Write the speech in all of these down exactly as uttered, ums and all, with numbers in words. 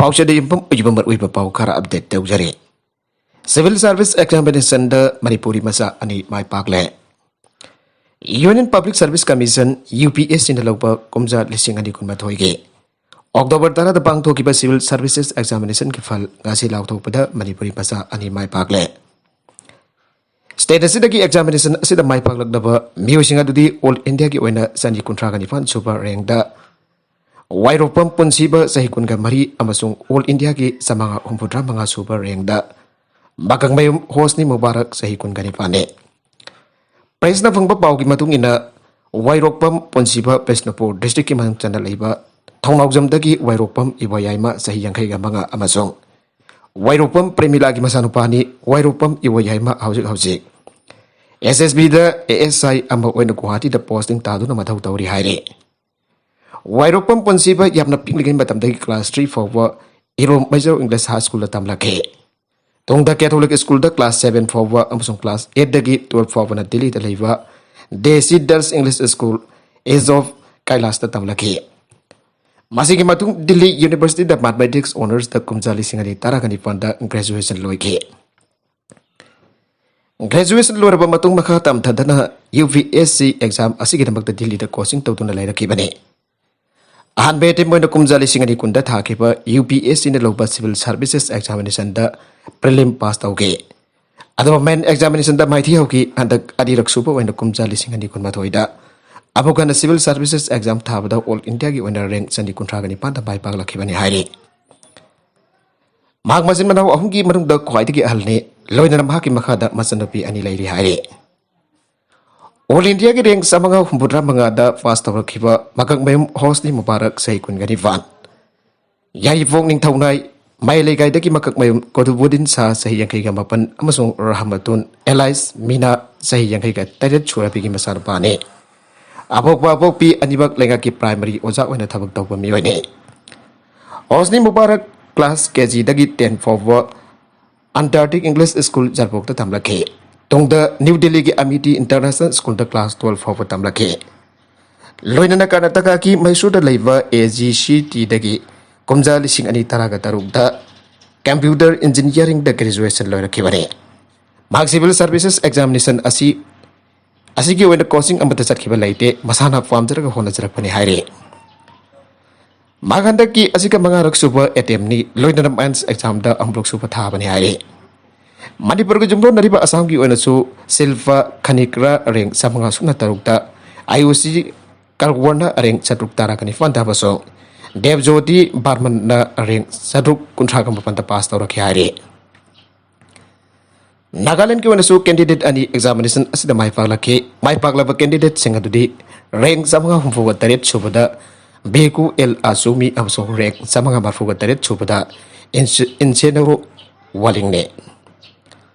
ꯄꯥꯎꯆꯦꯗ ꯌꯨꯝꯐꯝ ꯑꯣꯏꯕ ꯃꯔꯨꯑꯣꯏꯕ ꯄꯥꯎ ꯈꯔ ꯑꯞꯗꯦꯠ ꯇꯧꯖꯔꯤ꯫ ꯁꯤꯚꯤꯜ ꯁꯥꯔꯚꯤꯁ ꯑꯦꯛꯖꯥꯃꯤꯅꯦꯁꯟꯗ ꯃꯅꯤꯄꯨꯔꯤ ꯃꯆꯥ ꯑꯅꯤ ꯃꯥꯏ ꯄꯥꯛꯂꯦ꯫ Union public service commission, U P S ꯁꯤꯅ ꯂꯧꯕ ꯀꯨꯝꯖꯥ ꯂꯤꯁꯤꯡ ꯑꯅꯤ ꯀꯨꯟꯃꯥꯊꯣꯏꯒꯤ ꯑꯣꯛꯇꯣꯕꯔ ꯇꯔꯥꯗ ꯄꯥꯡꯊꯣꯛꯈꯤꯕ ꯁꯤꯚꯤꯜ ꯁꯥꯔꯚꯤꯁꯦꯁ ꯑꯦꯛꯖꯥꯃꯤꯅꯦꯁꯟꯒꯤ ꯐꯜ ꯉꯁꯤ ꯂꯥꯎꯊꯣꯛꯄꯗ ꯃꯅꯤꯄꯨꯔꯤ ꯃꯆꯥ ꯑꯅꯤ ꯃꯥꯏ ꯄꯥꯛꯂꯦ꯫ ꯁ꯭ꯇꯦꯠ ꯑꯁꯤꯗꯒꯤ ꯑꯦꯛꯖꯥꯃꯤꯅꯦꯁꯟ ꯑꯁꯤꯗ ꯃꯥꯏ ꯄꯥꯛꯂꯛꯂꯕ ꯃꯤꯑꯣꯏꯁꯤꯡ ꯑꯗꯨꯗꯤ ꯑꯣꯜ ꯏꯟꯗꯤꯌꯥꯒꯤ ꯑꯣꯏꯅ ꯆꯅꯤ ꯀꯨꯟꯊ꯭ꯔꯥꯒ ꯅꯤꯄꯥꯟ ꯁꯨꯕ ꯔꯦꯡꯗ, ꯋꯥꯏꯔꯣꯛꯄꯝ ꯄꯨꯟꯁꯤꯕ ꯆꯍꯤ ꯀꯨꯟꯒ ꯃꯔꯤ ꯑꯃꯁꯨꯡ ꯑꯣꯜ ꯏꯟꯗꯤꯌꯥꯒꯤ ꯆꯥꯃꯉꯥ ꯍꯨꯝꯐꯨꯇꯔꯥ ꯃꯉꯥ ꯁꯨꯕ ꯔꯦꯡꯗ ꯃꯀꯛꯃꯌꯨꯝ ꯍꯣꯁꯅꯤ ꯃꯨꯕꯥꯔꯛ ꯆꯍꯤ ꯀꯨꯟꯒ ꯅꯤꯄꯥꯟꯅꯤ꯫ ꯄ꯭ꯔꯦꯁꯅ ꯐꯪꯕ ꯄꯥꯎꯒꯤ ꯃꯇꯨꯡ ꯏꯟꯅ, ꯋꯥꯏꯔꯣꯛꯄꯝ ꯄꯨꯟꯁꯤꯕ ꯕꯤꯁꯅꯨꯄꯨꯔ ꯗꯤꯁꯇ꯭ꯔꯤꯛꯀꯤ ꯃꯅꯨꯡ ꯆꯟꯅ ꯂꯩꯕ ꯊꯣꯡꯅꯥꯎꯖꯝꯗꯒꯤ ꯋꯥꯏꯔꯣꯛꯄꯝ ꯏꯕꯣꯌꯥꯏꯃ ꯆꯍꯤ ꯌꯥꯡꯈꯩꯒ ꯃꯉꯥ ꯑꯃꯁꯨꯡ ꯋꯥꯏꯔꯣꯛꯄꯝ ꯄ꯭ꯔꯦꯃꯤꯂꯥꯒꯤ ꯃꯆꯥꯅꯨꯄꯥꯅꯤ꯫ ꯋꯥꯏꯔꯣꯛꯄꯝ ꯏꯕꯣꯌꯥꯏꯃ ꯍꯧꯖꯤꯛ ꯍꯧꯖꯤꯛ ꯑꯦꯁ ꯑꯦꯁ ꯕꯤꯗ ꯑꯦ ꯑꯦꯁ ꯑꯥꯏ ꯑꯃ ꯑꯣꯏꯅ ꯒꯨꯋꯥꯍꯥꯇꯤꯗ ꯄꯣꯁꯇꯤꯡ ꯇꯥꯗꯨꯅ ꯃꯊꯧ ꯇꯧꯔꯤ ꯍꯥꯏꯔꯤ꯫ ꯋꯥꯏꯔꯣꯛꯄꯝ ꯄꯨꯟꯁꯤꯕ ꯌꯥꯝꯅ ꯄꯤꯛꯂꯤꯉꯩ ꯃꯇꯝꯗꯒꯤ ꯀ꯭ꯂꯥꯁ ꯊ꯭ꯔꯤ ꯐꯥꯎꯕ ꯏꯔꯣꯝ ꯃꯦꯖꯔ ꯏꯪꯂꯤꯁ ꯍꯥꯏ ꯁ꯭ꯀꯨꯜꯗ ꯇꯝꯂꯛꯈꯤ꯫ ꯇꯨꯡꯗ ꯀꯦꯊꯣꯂꯤꯛ ꯁ꯭ꯀꯨꯜꯗ ꯀ꯭ꯂꯥꯁ ꯁꯚꯦꯟ ꯐꯥꯎꯕ ꯑꯃꯁꯨꯡ ꯀ꯭ꯂꯥꯁ ꯑꯩꯠꯇꯒꯤ ꯇꯨꯋꯦꯜꯐ ꯐꯥꯎꯕꯅ ꯗꯤꯜꯂꯤꯗ ꯂꯩꯕ ꯗꯦꯁꯤ ꯗꯔꯁ ꯏꯪꯂꯤꯁ ꯁ꯭ꯀꯨꯜ, ꯑꯦꯖ ꯑꯣꯐ ꯀꯩꯂꯥꯁꯇ ꯇꯝꯂꯛꯈꯤ꯫ ꯃꯁꯤꯒꯤ ꯃꯇꯨꯡ ꯗꯤꯜꯂꯤ ꯌꯨꯅꯤꯚꯔꯁꯤꯇꯤꯗ ꯃꯦꯊꯃꯦꯇꯤꯛꯁ ꯑꯣꯅꯔꯁꯇ ꯀꯨꯝꯖꯥ ꯂꯤꯁꯤꯡ ꯑꯅꯤ ꯇꯔꯥꯒ ꯅꯤꯄꯥꯟꯗ ꯒ꯭ꯔꯦꯖꯨꯑꯦꯁꯟ ꯂꯣꯏꯈꯤ꯫ ꯒ꯭ꯔꯦꯖꯨꯑꯦꯁꯟ ꯂꯣꯏꯔꯕ ꯃꯇꯨꯡ ꯃꯈꯥ ꯇꯝꯊꯗꯅ U P S C exam ꯑꯁꯤꯒꯤꯗꯃꯛꯇ ꯗꯤꯜꯂꯤꯗ ꯀꯣꯆꯤꯡ ꯇꯧꯗꯨꯅ ꯂꯩꯔꯛꯈꯤꯕꯅꯤ꯫ ꯑꯍꯥꯟꯕ ꯑꯦꯇꯦꯝ ꯑꯣꯏꯅ ꯀꯨꯝꯖꯥ ꯂꯤꯁꯤꯡ ꯑꯅꯤ ꯀꯨꯟꯗ ꯊꯥꯈꯤꯕ ꯌꯨ ꯄꯤ ꯑꯦꯁ ꯁꯤꯅ ꯂꯧꯕ ꯁꯤꯚꯤꯜ ꯁꯥꯔꯚꯤꯁꯦꯁ ꯑꯦꯛꯖꯥꯃꯤꯅꯦꯁꯟꯗ ꯄ꯭ꯔꯤꯂꯤꯝ ꯄꯥꯁ ꯇꯧꯈꯤ꯫ ꯑꯗꯨꯒ ꯃꯦꯟ ꯑꯦꯛꯖꯥꯃꯤꯅꯦꯁꯟꯗ ꯃꯥꯏꯊꯤꯍꯧꯈꯤ꯫ ꯍꯟꯗꯛ ꯑꯅꯤꯔꯛ ꯁꯨꯕ ꯑꯣꯏꯅ ꯀꯨꯝꯖꯥ ꯂꯤꯁꯤꯡ ꯑꯅꯤ ꯀꯨꯟꯃꯥꯊꯣꯏꯗ ꯑꯃꯨꯛ ꯍꯟꯅ ꯁꯤꯚꯤꯜ ꯁꯥꯔꯚꯤꯁꯦꯁ ꯑꯦꯛꯖꯥꯝ ꯊꯥꯕꯗ ꯑꯣꯜ ꯏꯟꯗꯤꯌꯥꯒꯤ ꯑꯣꯏꯅ ꯔꯦꯡꯛ ꯆꯅꯤ ꯀꯨꯟꯊ꯭ꯔꯥꯒ ꯅꯤꯄꯥꯟꯗ ꯃꯥꯏ ꯄꯥꯛꯂꯛꯈꯤꯕꯅꯤ ꯍꯥꯏꯔꯤ꯫ ꯃꯍꯥꯛ ꯃꯆꯤꯟ ꯃꯅꯥꯎ ꯑꯍꯨꯝꯒꯤ ꯃꯅꯨꯡꯗ ꯈ꯭ꯋꯥꯏꯗꯒꯤ ꯑꯍꯜꯅꯤ꯫ ꯂꯣꯏꯅꯅ ꯃꯍꯥꯛꯀꯤ ꯃꯈꯥꯗ ꯃꯆꯟꯅꯨꯄꯤ ꯑꯅꯤ ꯂꯩꯔꯤ ꯍꯥꯏꯔꯤ꯫ ꯑꯣꯜ ꯏꯟꯗꯤꯌꯥꯒꯤ ꯔꯦꯡꯛ ꯆꯥꯃꯉꯥ ꯍꯨꯝꯐꯨꯇꯔꯥ ꯃꯉꯥꯗ ꯄꯥꯁ ꯇꯧꯔꯛꯈꯤꯕ ꯃꯀꯛꯃꯌꯨꯝ ꯍꯣꯁꯅꯤ ꯃꯨꯕꯥꯔꯛ ꯆꯍꯤ ꯀꯨꯟꯒ ꯅꯤꯄꯥꯟ, ꯌꯥꯏꯔꯤꯄꯣꯛ ꯅꯤꯡꯊꯧꯅꯥꯏ ꯃꯌꯥꯏ ꯂꯩꯀꯥꯏꯗꯒꯤ ꯃꯀꯛꯃꯌꯨꯝ ꯀꯨꯇꯨꯕꯨꯗꯗꯤꯟ ꯁꯥꯍ ꯆꯍꯤ ꯌꯥꯡꯈꯩꯒ ꯃꯥꯄꯟ ꯑꯃꯁꯨꯡ ꯔꯍꯃꯇꯨꯟ ꯑꯦꯂꯥꯏꯁ ꯃꯤꯅꯥ ꯆꯍꯤ ꯌꯥꯡꯈꯩꯒ ꯇꯔꯦꯠ ꯁꯨꯔꯕꯤꯒꯤ ꯃꯆꯥꯅꯨꯄꯥꯅꯤ꯫ ꯑꯄꯣꯛꯄ ꯑꯄꯣꯛꯄꯤ ꯑꯅꯤꯃꯛ ꯂꯩꯉꯥꯛꯀꯤ ꯄ꯭ꯔꯥꯏꯃꯔꯤ ꯑꯣꯖꯥ ꯑꯣꯏꯅ ꯊꯕꯛ ꯇꯧꯕ ꯃꯤꯑꯣꯏꯅꯤ꯫ ꯍꯣꯁꯅꯤ ꯃꯨꯕꯥꯔꯛ ꯀ꯭ꯂꯥꯁ ꯀꯦ ꯖꯤꯗꯒꯤ ꯇꯦꯟ ꯐꯥꯎꯕ ꯑꯟꯇꯥꯔꯇꯤꯛ ꯏꯪꯂꯤꯁ ꯁ꯭ꯀꯨꯜ ꯖꯔꯕꯣꯛꯇ ꯇꯝꯂꯛꯈꯤ꯫ ꯇꯨꯡꯗ ꯅ꯭ꯌꯨ ꯗꯤꯜꯂꯤꯒꯤ ꯑꯃꯤꯇꯤ ꯏꯟꯇꯔꯅꯦꯁꯅꯦꯜ ꯁ꯭ꯀꯨꯜꯗ ꯀ꯭ꯂꯥꯁ ꯇꯨꯋꯦꯜꯐ ꯐꯥꯎꯕ ꯇꯝꯂꯛꯈꯤ꯫ ꯂꯣꯏꯅꯅ ꯀꯔꯅꯥꯇꯀꯥꯒꯤ ꯃꯩꯁꯨꯔꯗ ꯂꯩꯕ ꯑꯦ ꯖꯤ ꯁꯤ ꯇꯤꯗꯒꯤ ꯀꯨꯝꯖꯥ ꯂꯤꯁꯤꯡ ꯑꯅꯤ ꯇꯔꯥꯒ ꯇꯔꯨꯛꯇ computer engineeringꯗ graduation ꯂꯣꯏꯔꯛꯈꯤꯕꯅꯤ꯫ ꯃꯍꯥꯛ civil services examination ꯑꯁꯤ, ꯑꯁꯤꯒꯤ ꯑꯣꯏꯅ coaching ꯑꯃꯠꯇ ꯆꯠꯈꯤꯕ ꯂꯩꯇꯦ, ꯃꯁꯥꯅ ꯄꯥꯝꯖꯔꯒ ꯍꯣꯠꯅꯖꯔꯛꯄꯅꯤ ꯍꯥꯏꯔꯤ꯫ ꯃꯍꯥꯛ ꯍꯟꯗꯛꯀꯤ ꯑꯁꯤꯒ ꯃꯉꯥꯔꯛ ꯁꯨꯕ attemptꯅꯤ, ꯂꯣꯏꯅꯅ ꯃꯥꯏꯟꯁ examꯗ ꯑꯍꯨꯝꯂꯛ ꯁꯨꯕ ꯊꯥꯕꯅꯤ ꯍꯥꯏꯔꯤ꯫ ꯃꯅꯤꯄꯨꯔꯒ ꯌꯨꯝꯂꯣꯟꯅꯔꯤꯕ ꯑꯁꯥꯝꯒꯤ ꯑꯣꯏꯅꯁꯨ ꯁꯤꯜꯄꯥ ꯈꯅꯤꯀ꯭ꯔꯥ rank ꯆꯥꯃꯉꯥ ꯁꯨꯞꯅ ꯇꯔꯨꯛꯇ, ꯑꯌꯨꯁꯤ ꯀꯔꯋꯔꯅ rank ꯆꯥꯇ꯭ꯔꯨꯛ ꯇꯔꯥꯒ ꯅꯤꯄꯥꯟꯗ ꯑꯃꯁꯨꯡ ꯗꯦꯕꯖꯣꯇꯤ ꯕꯔꯃꯟꯅ rank ꯆꯥꯇ꯭ꯔꯨꯛ ꯀꯨꯟꯊ꯭ꯔꯥꯒ ꯃꯥꯄꯟꯗ ꯄꯥꯁ ꯇꯧꯔꯛꯈꯤ ꯍꯥꯏꯔꯤ꯫ ꯅꯥꯒꯥꯂꯦꯟꯗꯒꯤ ꯑꯣꯏꯅꯁꯨ candidate ꯑꯅꯤ examination ꯑꯁꯤꯗ ꯃꯥꯏ ꯄꯥꯛꯂꯛꯈꯤ꯫ ꯃꯥꯏ ꯄꯥꯛꯂꯕ candidateꯁꯤꯡ ꯑꯗꯨꯗꯤ rank ꯆꯥꯃꯉꯥ ꯍꯨꯝꯐꯨꯒ ꯇꯔꯦꯠ ꯁꯨꯕꯗ ꯕꯦꯀꯨ ꯑꯦꯜ ꯑꯆꯨꯃꯤ ꯑꯃꯁꯨꯡ rank ꯆꯥꯃꯉꯥ ꯃꯔꯤꯐꯨꯒ ꯇꯔꯦꯠ ꯁꯨꯕꯗ ꯏꯟꯁ-, ꯏꯟꯁꯦꯅꯔꯨ ꯋꯥꯂꯤꯡꯅꯤ꯫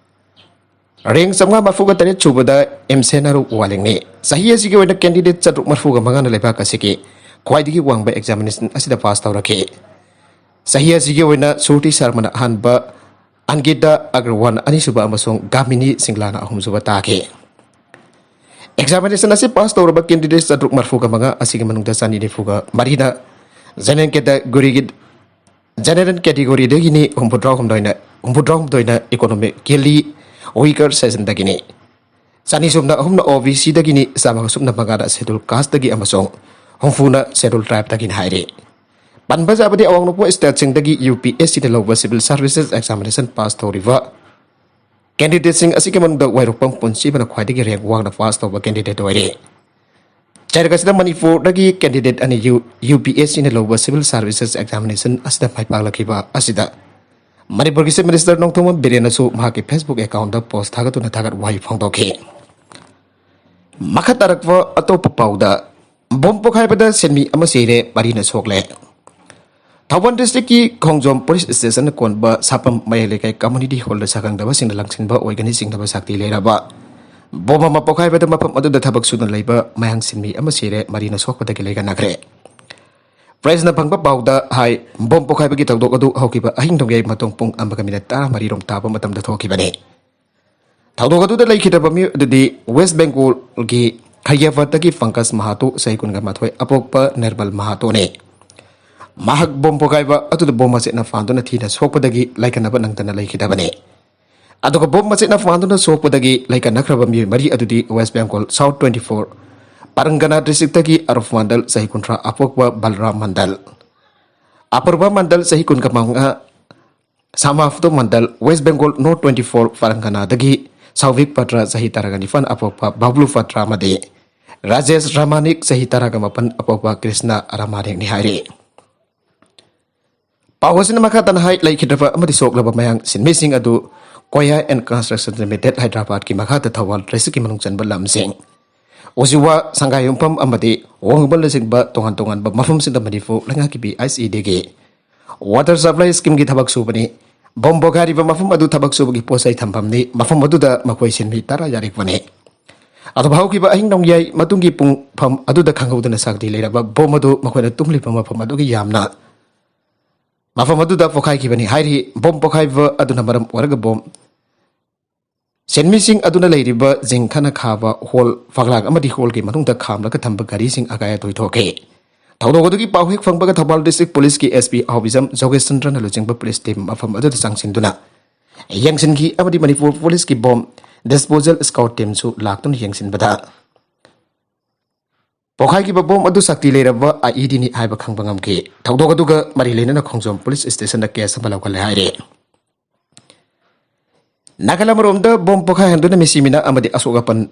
Rank ꯆꯥꯃꯉꯥ ꯃꯔꯤꯐꯨꯒ ꯇꯔꯦꯠ ꯁꯨꯕꯗ ꯏꯟꯁꯦꯅꯔꯨ ꯋꯥꯂꯤꯡꯅꯤ꯫ ꯆꯍꯤ ꯑꯁꯤꯒꯤ ꯑꯣꯏꯅ candidate ꯆꯥꯇ꯭ꯔꯨꯛ ꯃꯔꯤꯐꯨꯒ ꯃꯉꯥꯅ ꯂꯩꯕꯥꯛ ꯑꯁꯤꯒꯤ ꯈ꯭ꯋꯥꯏꯗꯒꯤ ꯋꯥꯡꯕ examination ꯑꯁꯤꯗ ꯄꯥꯁ ꯇꯧꯔꯛꯈꯤ꯫ ꯆꯍꯤ ꯑꯁꯤꯒꯤ ꯑꯣꯏꯅ ꯁ꯭ꯔꯨꯇꯤ ꯁꯔꯃꯅ ꯑꯍꯥꯟꯕ, ꯑꯟꯒꯤꯇꯥ ꯑꯒ꯭ꯔꯋꯥꯜ ꯑꯅꯤꯁꯨꯕ ꯑꯃꯁꯨꯡ ꯒꯥꯃꯤꯅꯤ ꯁꯤꯡꯂꯥꯅ ꯑꯍꯨꯝꯁꯨꯕ ꯇꯥꯈꯤ꯫ Examination ꯑꯁꯤ ꯄꯥꯁ ꯇꯧꯔꯕ candidate ꯆꯥꯇ꯭ꯔꯨꯛ ꯃꯔꯤꯐꯨꯒ ꯃꯉꯥ ꯑꯁꯤꯒꯤ ꯃꯅꯨꯡꯗ ꯆꯅꯤ ꯅꯤꯐꯨꯒ ꯃꯔꯤꯅ general categoryꯒꯤ, general categoryꯗꯒꯤꯅꯤ, ꯍꯨꯝꯐꯨꯇꯔꯥꯍꯨꯝꯗꯣꯏꯅ, ꯍꯨꯝꯐꯨꯇꯔꯥꯍꯨꯝꯗꯣꯏꯅ economically weaker sectionꯗꯒꯤꯅꯤ, ꯆꯅꯤ ꯁꯨꯞꯅ ꯑꯍꯨꯝꯅ OBCꯗꯒꯤꯅꯤ, ꯆꯥꯝꯃꯉꯥ ꯁꯨꯞꯅ ꯃꯉꯥꯅ schedule casteꯇꯒꯤ ꯑꯃꯁꯨꯡ ꯍꯨꯝꯐꯨꯅ schedule tribeꯇꯒꯤꯅꯤ ꯍꯥꯏꯔꯤ꯫ ꯄꯟꯕ ꯌꯥꯕꯗꯤ, ꯑꯋꯥꯡ ꯅꯣꯡꯄꯣꯛ stateꯁꯤꯡꯗꯒꯤ UPSCꯗ ꯂꯧꯕ civil services examination ꯄꯥꯁ ꯇꯧꯔꯤꯕ candidateꯁꯤꯡ ꯑꯁꯤꯒꯤ ꯃꯅꯨꯡꯗ ꯋꯥꯏꯔꯨꯛꯄꯝ ꯄꯨꯟꯁꯤꯕꯅ ꯈ꯭ꯋꯥꯏꯗꯒꯤ rank ꯋꯥꯡꯅ ꯄꯥꯁ ꯇꯧꯕ candidate ꯑꯣꯏꯔꯤ꯫ ꯆꯩꯔꯛ ꯑꯁꯤꯗ ꯃꯅꯤꯄꯨꯔꯗꯒꯤ candidate ꯑꯅꯤ ꯌꯨ-, UPSCꯅ ꯂꯧꯕ civil services examination ꯑꯁꯤꯗ ꯃꯥꯏ ꯄꯥꯛꯂꯛꯈꯤꯕ ꯑꯁꯤꯗ ꯃꯅꯤꯄꯨꯔꯒꯤ Chief Minister ꯅꯣꯡꯊꯣꯝꯕꯝ ꯕꯤꯔꯦꯟꯅꯁꯨ ꯃꯍꯥꯛꯀꯤ Facebook accountꯇ post ꯊꯥꯒꯠꯇꯨꯅ ꯊꯥꯒꯠ ꯋꯥꯍꯩ ꯐꯣꯡꯗꯣꯛꯈꯤ꯫ ꯃꯈꯥ ꯇꯥꯔꯛꯄ ꯑꯇꯣꯞꯄ ꯄꯥꯎꯗ, ꯕꯣꯝ ꯄꯣꯈꯥꯏꯕꯗ ꯁꯤꯟꯃꯤ ꯑꯃ ꯁꯤꯔꯦ, ꯃꯔꯤꯅ ꯁꯣꯛꯂꯦ꯫ ꯊꯧꯕꯥꯜ districtꯀꯤ ꯈꯣꯡꯖꯣꯝ police stationꯅ ꯀꯣꯟꯕ ꯁꯥꯄꯝ ꯃꯌꯥꯏ ꯂꯩꯀꯥꯏ community hallꯗ ꯁꯛꯈꯪꯗꯕꯁꯤꯡꯅ ꯂꯪꯁꯤꯟꯕ ꯑꯣꯏꯒꯅꯤ ꯆꯤꯡꯅꯕ ꯁꯛꯇꯤ ꯂꯩꯔꯕ ꯕꯣꯝ ꯑꯃ ꯄꯣꯈꯥꯏꯕꯗ ꯃꯐꯝ ꯑꯗꯨꯗ ꯊꯕꯛ ꯁꯨꯗꯨꯅ ꯂꯩꯕ ꯃꯌꯥꯡ ꯁꯤꯟꯃꯤ ꯑꯃ ꯁꯤꯔꯦ, ꯃꯔꯤꯅ ꯁꯣꯛꯄꯗꯒꯤ ꯂꯩꯉꯥꯛꯅꯈ꯭ꯔꯦ꯫ Pressꯅ ꯐꯪꯕ ꯄꯥꯎꯗ ꯍꯥꯏ, ꯕꯣꯝ ꯄꯣꯈꯥꯏꯕꯒꯤ ꯊꯧꯗꯣꯛ ꯑꯗꯨ ꯍꯧꯈꯤꯕ ꯑꯍꯤꯡ ꯅꯣꯡꯌꯥꯏ ꯃꯇꯨꯡ ꯄꯨꯡ ꯑꯃꯒ ꯃꯤꯅꯠ ꯇꯔꯥꯃꯔꯤ ꯔꯣꯝ ꯇꯥꯕ ꯃꯇꯝꯗ ꯊꯣꯛꯈꯤꯕꯅꯤ꯫ ꯊꯧꯗꯣꯛ ꯑꯗꯨꯗ ꯂꯩꯈꯤꯗꯕ ꯃꯤꯑꯣꯏ ꯑꯗꯨꯗꯤ West Bengalꯒꯤ ꯈꯩꯌꯥꯐꯠꯇꯒꯤ ꯄꯪꯀꯖ ꯃꯍꯥꯇꯣ, ꯆꯍꯤ ꯀꯨꯟꯒ ꯃꯥꯊꯣꯏ, ꯑꯄꯣꯛꯄ ꯅꯤꯔꯃꯜ ꯃꯍꯥꯇꯣꯅꯤ꯫ ꯃꯍꯥꯛ ꯕꯣꯝ ꯄꯣꯈꯥꯏꯕ ꯑꯗꯨꯗ ꯕꯣꯝ ꯃꯆꯦꯠꯅ ꯐꯥꯟꯗꯨꯅ ꯊꯤꯅ ꯁꯣꯛꯄꯗꯒꯤ ꯂꯥꯏꯀꯠꯅꯕ ꯅꯪꯗꯅ ꯂꯩꯈꯤꯗꯕꯅꯤ꯫ ꯑꯗꯨꯒ ꯕꯣꯝ ꯃꯆꯦꯠꯅ ꯐꯥꯟꯗꯨꯅ ꯁꯣꯛꯄꯗꯒꯤ ꯂꯥꯏꯀꯠꯅꯈ꯭ꯔꯕ ꯃꯤꯑꯣꯏ ꯃꯔꯤ ꯑꯗꯨꯗꯤ West Bengal South twenty four Pargana districtꯇꯒꯤ ꯑꯔꯨꯞ ꯃꯟꯗꯜ, ꯆꯍꯤ ꯀꯨꯟꯊ꯭ꯔꯥ, ꯑꯄꯣꯛꯄ ꯕꯜꯔꯥꯝ ꯃꯟꯗꯜ, ꯑꯄꯨꯔꯕ ꯃꯟꯗꯜ, ꯆꯍꯤ ꯀꯨꯟꯒ ꯃꯉꯥ, ꯁꯥꯃꯥꯐꯇꯣ ꯃꯟꯗꯜ, West Bengal North twenty four Parganaꯗꯒꯤ ꯁꯥꯎꯚꯤꯛ Patra, ꯆꯍꯤ ꯇꯔꯥꯒ ꯅꯤꯄꯥꯟ, ꯑꯄꯣꯛꯄ ꯕꯕ꯭ꯂꯨ ꯄꯇ꯭ꯔ ꯑꯃꯗꯤ ꯔꯥꯖꯦꯁ ꯔꯥꯃꯥꯅꯤꯛ, ꯆꯍꯤ ꯇꯔꯥꯒ ꯃꯥꯄꯟ, ꯑꯄꯣꯛꯄ ꯀ꯭ꯔꯤꯁꯅ ꯔꯥꯃꯥꯅꯤꯛꯅꯤ ꯍꯥꯏꯔꯤ꯫ ꯄꯥꯎ ꯑꯁꯤꯅ ꯃꯈꯥ ꯇꯥꯅ ꯍꯥꯏ, ꯂꯩꯈꯤꯗ꯭ꯔꯕ ꯑꯃꯗꯤ ꯁꯣꯛꯂꯕ ꯃꯌꯥꯡ ꯁꯤꯟꯃꯤꯁꯤꯡ ꯑꯗꯨ Koya and Construction Limited Hyderabadꯀꯤ ꯃꯈꯥꯗ ꯊꯧꯕꯥꯜ districtꯀꯤ ꯃꯅꯨꯡ ꯆꯟꯕ ꯂꯝꯁꯤꯡ ꯎꯖꯤꯋꯥ, ꯁꯪꯒꯥꯏꯌꯨꯝꯐꯝ ꯑꯃꯗꯤ ꯋꯥꯡꯉꯨꯕꯜꯅꯆꯤꯡꯕ ꯇꯣꯉꯥꯟ ꯇꯣꯉꯥꯟꯕ ꯃꯐꯝꯁꯤꯡꯗ ꯃꯅꯤꯄꯨꯔ ꯂꯩꯉꯥꯛꯀꯤ P I C Dꯒꯤ water supply schemeꯒꯤ ꯊꯕꯛ ꯁꯨꯕꯅꯤ꯫ ꯕꯣꯝ ꯄꯣꯈꯥꯏꯔꯤꯕ ꯃꯐꯝ ꯑꯗꯨ ꯊꯕꯛ ꯁꯨꯕꯒꯤ ꯄꯣꯠ ꯆꯩ ꯊꯝꯐꯝꯅꯤ꯫ ꯃꯐꯝ ꯑꯗꯨꯗ ꯃꯈꯣꯏ ꯁꯤꯟꯃꯤ ꯇꯔꯥ ꯌꯥꯔꯛꯄꯅꯤ꯫ ꯑꯗꯨꯕꯨ ꯍꯧꯈꯤꯕ ꯑꯍꯤꯡ ꯅꯣꯡꯌꯥꯏ ꯃꯇꯨꯡꯒꯤ ꯄꯨꯡꯐꯝ ꯑꯗꯨꯗ ꯈꯪꯍꯧꯗꯅ ꯁꯛꯇꯤ ꯂꯩꯔꯕ ꯕꯣꯝ ꯑꯗꯨ ꯃꯈꯣꯏꯅ ꯇꯨꯝꯂꯤꯕ ꯃꯐꯝ ꯑꯗꯨꯒꯤ ꯌꯥꯝꯅ ꯃꯐꯝ ꯑꯗꯨꯗ ꯄꯣꯈꯥꯏꯈꯤꯕꯅꯤ ꯍꯥꯏꯔꯤ꯫ ꯕꯣꯝ ꯄꯣꯈꯥꯏꯕ ꯑꯗꯨꯅ ꯃꯔꯝ ꯑꯣꯏꯔꯒ ꯕꯣꯝ ꯁꯤꯟꯃꯤꯁꯤꯡ ꯑꯗꯨꯅ ꯂꯩꯔꯤꯕ ꯖꯤꯡ ꯈꯅ ꯈꯥꯕ ꯍꯣꯜ, ꯐꯛꯂꯥꯡ ꯑꯃꯗꯤ ꯍꯣꯜꯒꯤ ꯃꯅꯨꯡꯗ ꯈꯥꯝꯂꯒ ꯊꯝꯕ ꯒꯥꯔꯤꯁꯤꯡ ꯑꯀꯥꯏ ꯑꯇꯣꯏ ꯊꯣꯛꯈꯤ꯫ ꯊꯧꯗꯣꯛ ꯑꯗꯨꯒꯤ ꯄꯥꯎ ꯍꯦꯛ ꯐꯪꯕꯒ ꯊꯧꯕꯥꯜ district policeꯀꯤ S P ꯑꯍꯥꯎꯕꯤꯖꯝ ꯖꯣꯒꯦꯁ ꯆꯟꯗ꯭ꯔꯅ ꯂꯨꯆꯤꯡꯕ police team ꯃꯐꯝ ꯑꯗꯨꯗ ꯆꯪꯁꯤꯟꯗꯨꯅ ꯌꯦꯡꯁꯤꯟꯈꯤ ꯑꯃꯗꯤ ꯃꯅꯤꯄꯨꯔ policeꯀꯤ bomb disposal squad teamꯁꯨ ꯂꯥꯛꯇꯨꯅ ꯌꯦꯡꯁꯤꯟꯕꯗ ꯄꯣꯈꯥꯏꯈꯤꯕ ꯕꯣꯝ ꯑꯗꯨ ꯁꯛꯇꯤ ꯂꯩꯔꯕ IEDꯅꯤ ꯍꯥꯏꯕ ꯈꯪꯕ ꯉꯝꯈꯤ꯫ ꯊꯧꯗꯣꯛ ꯑꯗꯨꯒ ꯃꯔꯤ ꯂꯩꯅꯅ ꯈꯣꯡꯖꯣꯝ police stationꯗ case ꯑꯃ ꯂꯧꯈꯠꯂꯦ ꯍꯥꯏꯔꯤ꯫ ꯅꯥꯀꯜ ꯑꯃꯔꯣꯝꯗ ꯕꯣꯝ ꯄꯣꯈꯥꯏꯍꯟꯗꯨꯅ ꯃꯤꯁꯤ ꯃꯤꯅꯥ ꯑꯃꯗꯤ ꯑꯁꯣꯛ ꯑꯄꯟ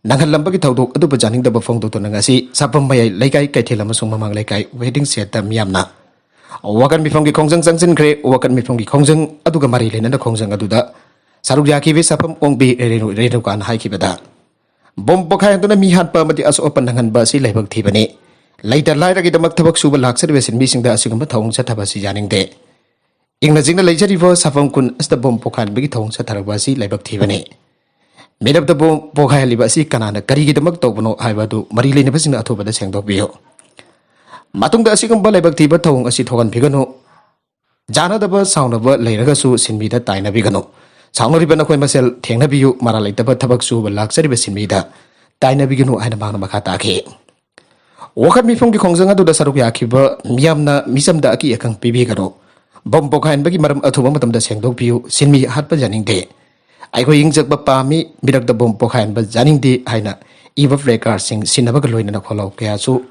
ꯅꯪꯍꯜꯂꯝꯕꯒꯤ ꯊꯧꯗꯣꯛ ꯑꯗꯨꯕꯨ ꯌꯥꯅꯤꯡꯗꯕ ꯐꯣꯡꯗꯣꯛꯇꯨꯅ ꯉꯁꯤ ꯁꯥꯄꯝ ꯃꯌꯥꯏ ꯂꯩꯀꯥꯏ ꯀꯩꯊꯦꯜ ꯑꯃꯁꯨꯡ ꯃꯃꯥꯡ ꯂꯩꯀꯥꯏ waiting shedꯇ ꯃꯤꯌꯥꯝꯅ ꯋꯥꯀꯠ ꯃꯤꯐꯝꯒꯤ ꯈꯣꯡꯖꯪ ꯆꯪꯁꯤꯟꯈ꯭ꯔꯦ꯫ ꯋꯥꯀꯠ ꯃꯤꯐꯝꯒꯤ ꯈꯣꯡꯖꯪ ꯑꯗꯨꯒ ꯃꯔꯤ ꯂꯩꯅꯅ ꯈꯣꯡꯖꯪ ꯑꯗꯨꯗ ꯁꯔꯨꯛ ꯌꯥꯈꯤꯕꯤ ꯁꯥꯄꯝ ꯑꯣꯡꯕꯤ ꯔꯦꯅꯨ-, ꯔꯦꯅꯨꯀꯥꯅ ꯍꯥꯏꯈꯤꯕꯗ, ꯕꯣꯝ ꯄꯣꯈꯥꯏꯍꯟꯗꯨꯅ ꯃꯤ ꯍꯥꯠꯄ ꯑꯃꯗꯤ ꯑꯁꯣꯛ ꯑꯄꯟ ꯅꯪꯍꯟꯕ ꯑꯁꯤ ꯂꯥꯏꯕꯛ ꯊꯤꯕꯅꯤ꯫ ꯂꯩꯇ ꯂꯥꯏꯔꯒꯤꯗꯃꯛ ꯊꯕꯛ ꯁꯨꯕ ꯂꯥꯛꯆꯔꯤꯕ ꯁꯤꯟꯃꯤꯁꯤꯡꯗ ꯑꯁꯤꯒꯨꯝꯕ ꯊꯧꯑꯣꯡ ꯆꯠꯊꯕ ꯑꯁꯤ ꯌꯥꯅꯤꯡꯗꯦ꯫ ꯏꯪꯅ ꯆꯤꯛꯅ ꯂꯩꯖꯔꯤꯕ ꯁꯥꯐꯝ ꯈꯨꯟ ꯑꯁꯤꯗ ꯕꯣꯝ ꯄꯣꯈꯥꯏꯍꯟꯕꯒꯤ ꯊꯧꯑꯣꯡ ꯆꯠꯊꯔꯛꯄ ꯑꯁꯤ ꯂꯥꯏꯕꯛ ꯊꯤꯕꯅꯤ꯫ ꯃꯤꯔꯞꯇ ꯕꯣꯝ ꯄꯣꯈꯥꯏꯍꯜꯂꯤꯕ ꯑꯁꯤ ꯀꯅꯥꯅ ꯀꯔꯤꯒꯤꯗꯃꯛ ꯇꯧꯕꯅꯣ ꯍꯥꯏꯕ ꯑꯗꯨ ꯃꯔꯤ ꯂꯩꯅꯕꯁꯤꯡꯅ ꯑꯊꯨꯕꯗ ꯁꯦꯡꯗꯣꯛꯄꯤꯌꯨ꯫ ꯃꯇꯨꯡꯗ ꯑꯁꯤꯒꯨꯝꯕ ꯂꯥꯏꯕꯛ ꯊꯤꯕ ꯊꯧꯑꯣꯡ ꯑꯁꯤ ꯊꯣꯛꯍꯟꯕꯤꯒꯅꯨ꯫ ꯌꯥꯅꯗꯕ ꯁꯥꯎꯅꯕ ꯂꯩꯔꯒꯁꯨ ꯁꯤꯟꯃꯤꯗ ꯇꯥꯏꯅꯕꯤꯒꯅꯨ꯫ ꯁꯥꯎꯅꯔꯤꯕ ꯅꯈꯣꯏ ꯃꯁꯦꯜ ꯊꯦꯡꯅꯕꯤꯌꯨ꯫ ꯃꯔꯥꯜ ꯂꯩꯇꯕ ꯊꯕꯛ ꯁꯨꯕ ꯂꯥꯛꯆꯔꯤꯕ ꯁꯤꯟꯃꯤꯗ ꯇꯥꯏꯅꯕꯤꯒꯅꯨ ꯍꯥꯏꯅ ꯃꯍꯥꯛꯅ ꯃꯈꯥ ꯇꯥꯈꯤ꯫ ꯋꯥꯈꯜ ꯃꯤꯐꯝꯒꯤ ꯈꯣꯡꯖꯪ ꯑꯗꯨꯗ ꯁꯔꯨꯛ ꯌꯥꯈꯤꯕ ꯃꯤꯌꯥꯝꯅ ꯃꯤꯆꯝꯗ ꯑꯀꯤ ꯑꯈꯪ ꯄꯤꯕꯤꯒꯅꯨ꯫ ꯕꯣꯝ ꯄꯣꯈꯥꯏꯍꯟꯕꯒꯤ ꯃꯔꯝ ꯑꯊꯨꯕ ꯃꯇꯝꯗ ꯁꯦꯡꯗꯣꯛꯄꯤꯌꯨ꯫ ꯁꯤꯟꯃꯤ ꯍꯥꯠꯄ ꯌꯥꯅꯤꯡꯗꯦ꯫ ꯑꯩꯈꯣꯏ ꯏꯪ ꯆꯛꯄ ꯄꯥꯝꯃꯤ, ꯃꯤꯔꯛꯇ ꯕꯣꯝ ꯄꯣꯈꯥꯏꯍꯟꯕ ꯌꯥꯅꯤꯡꯗꯦ ꯍꯥꯏꯅ ꯏꯕ placardꯁꯤꯡ ꯁꯤꯟꯅꯕꯒ ꯂꯣꯏꯅꯅ ꯈꯣꯜꯂꯥꯎ ꯀꯌꯥꯁꯨ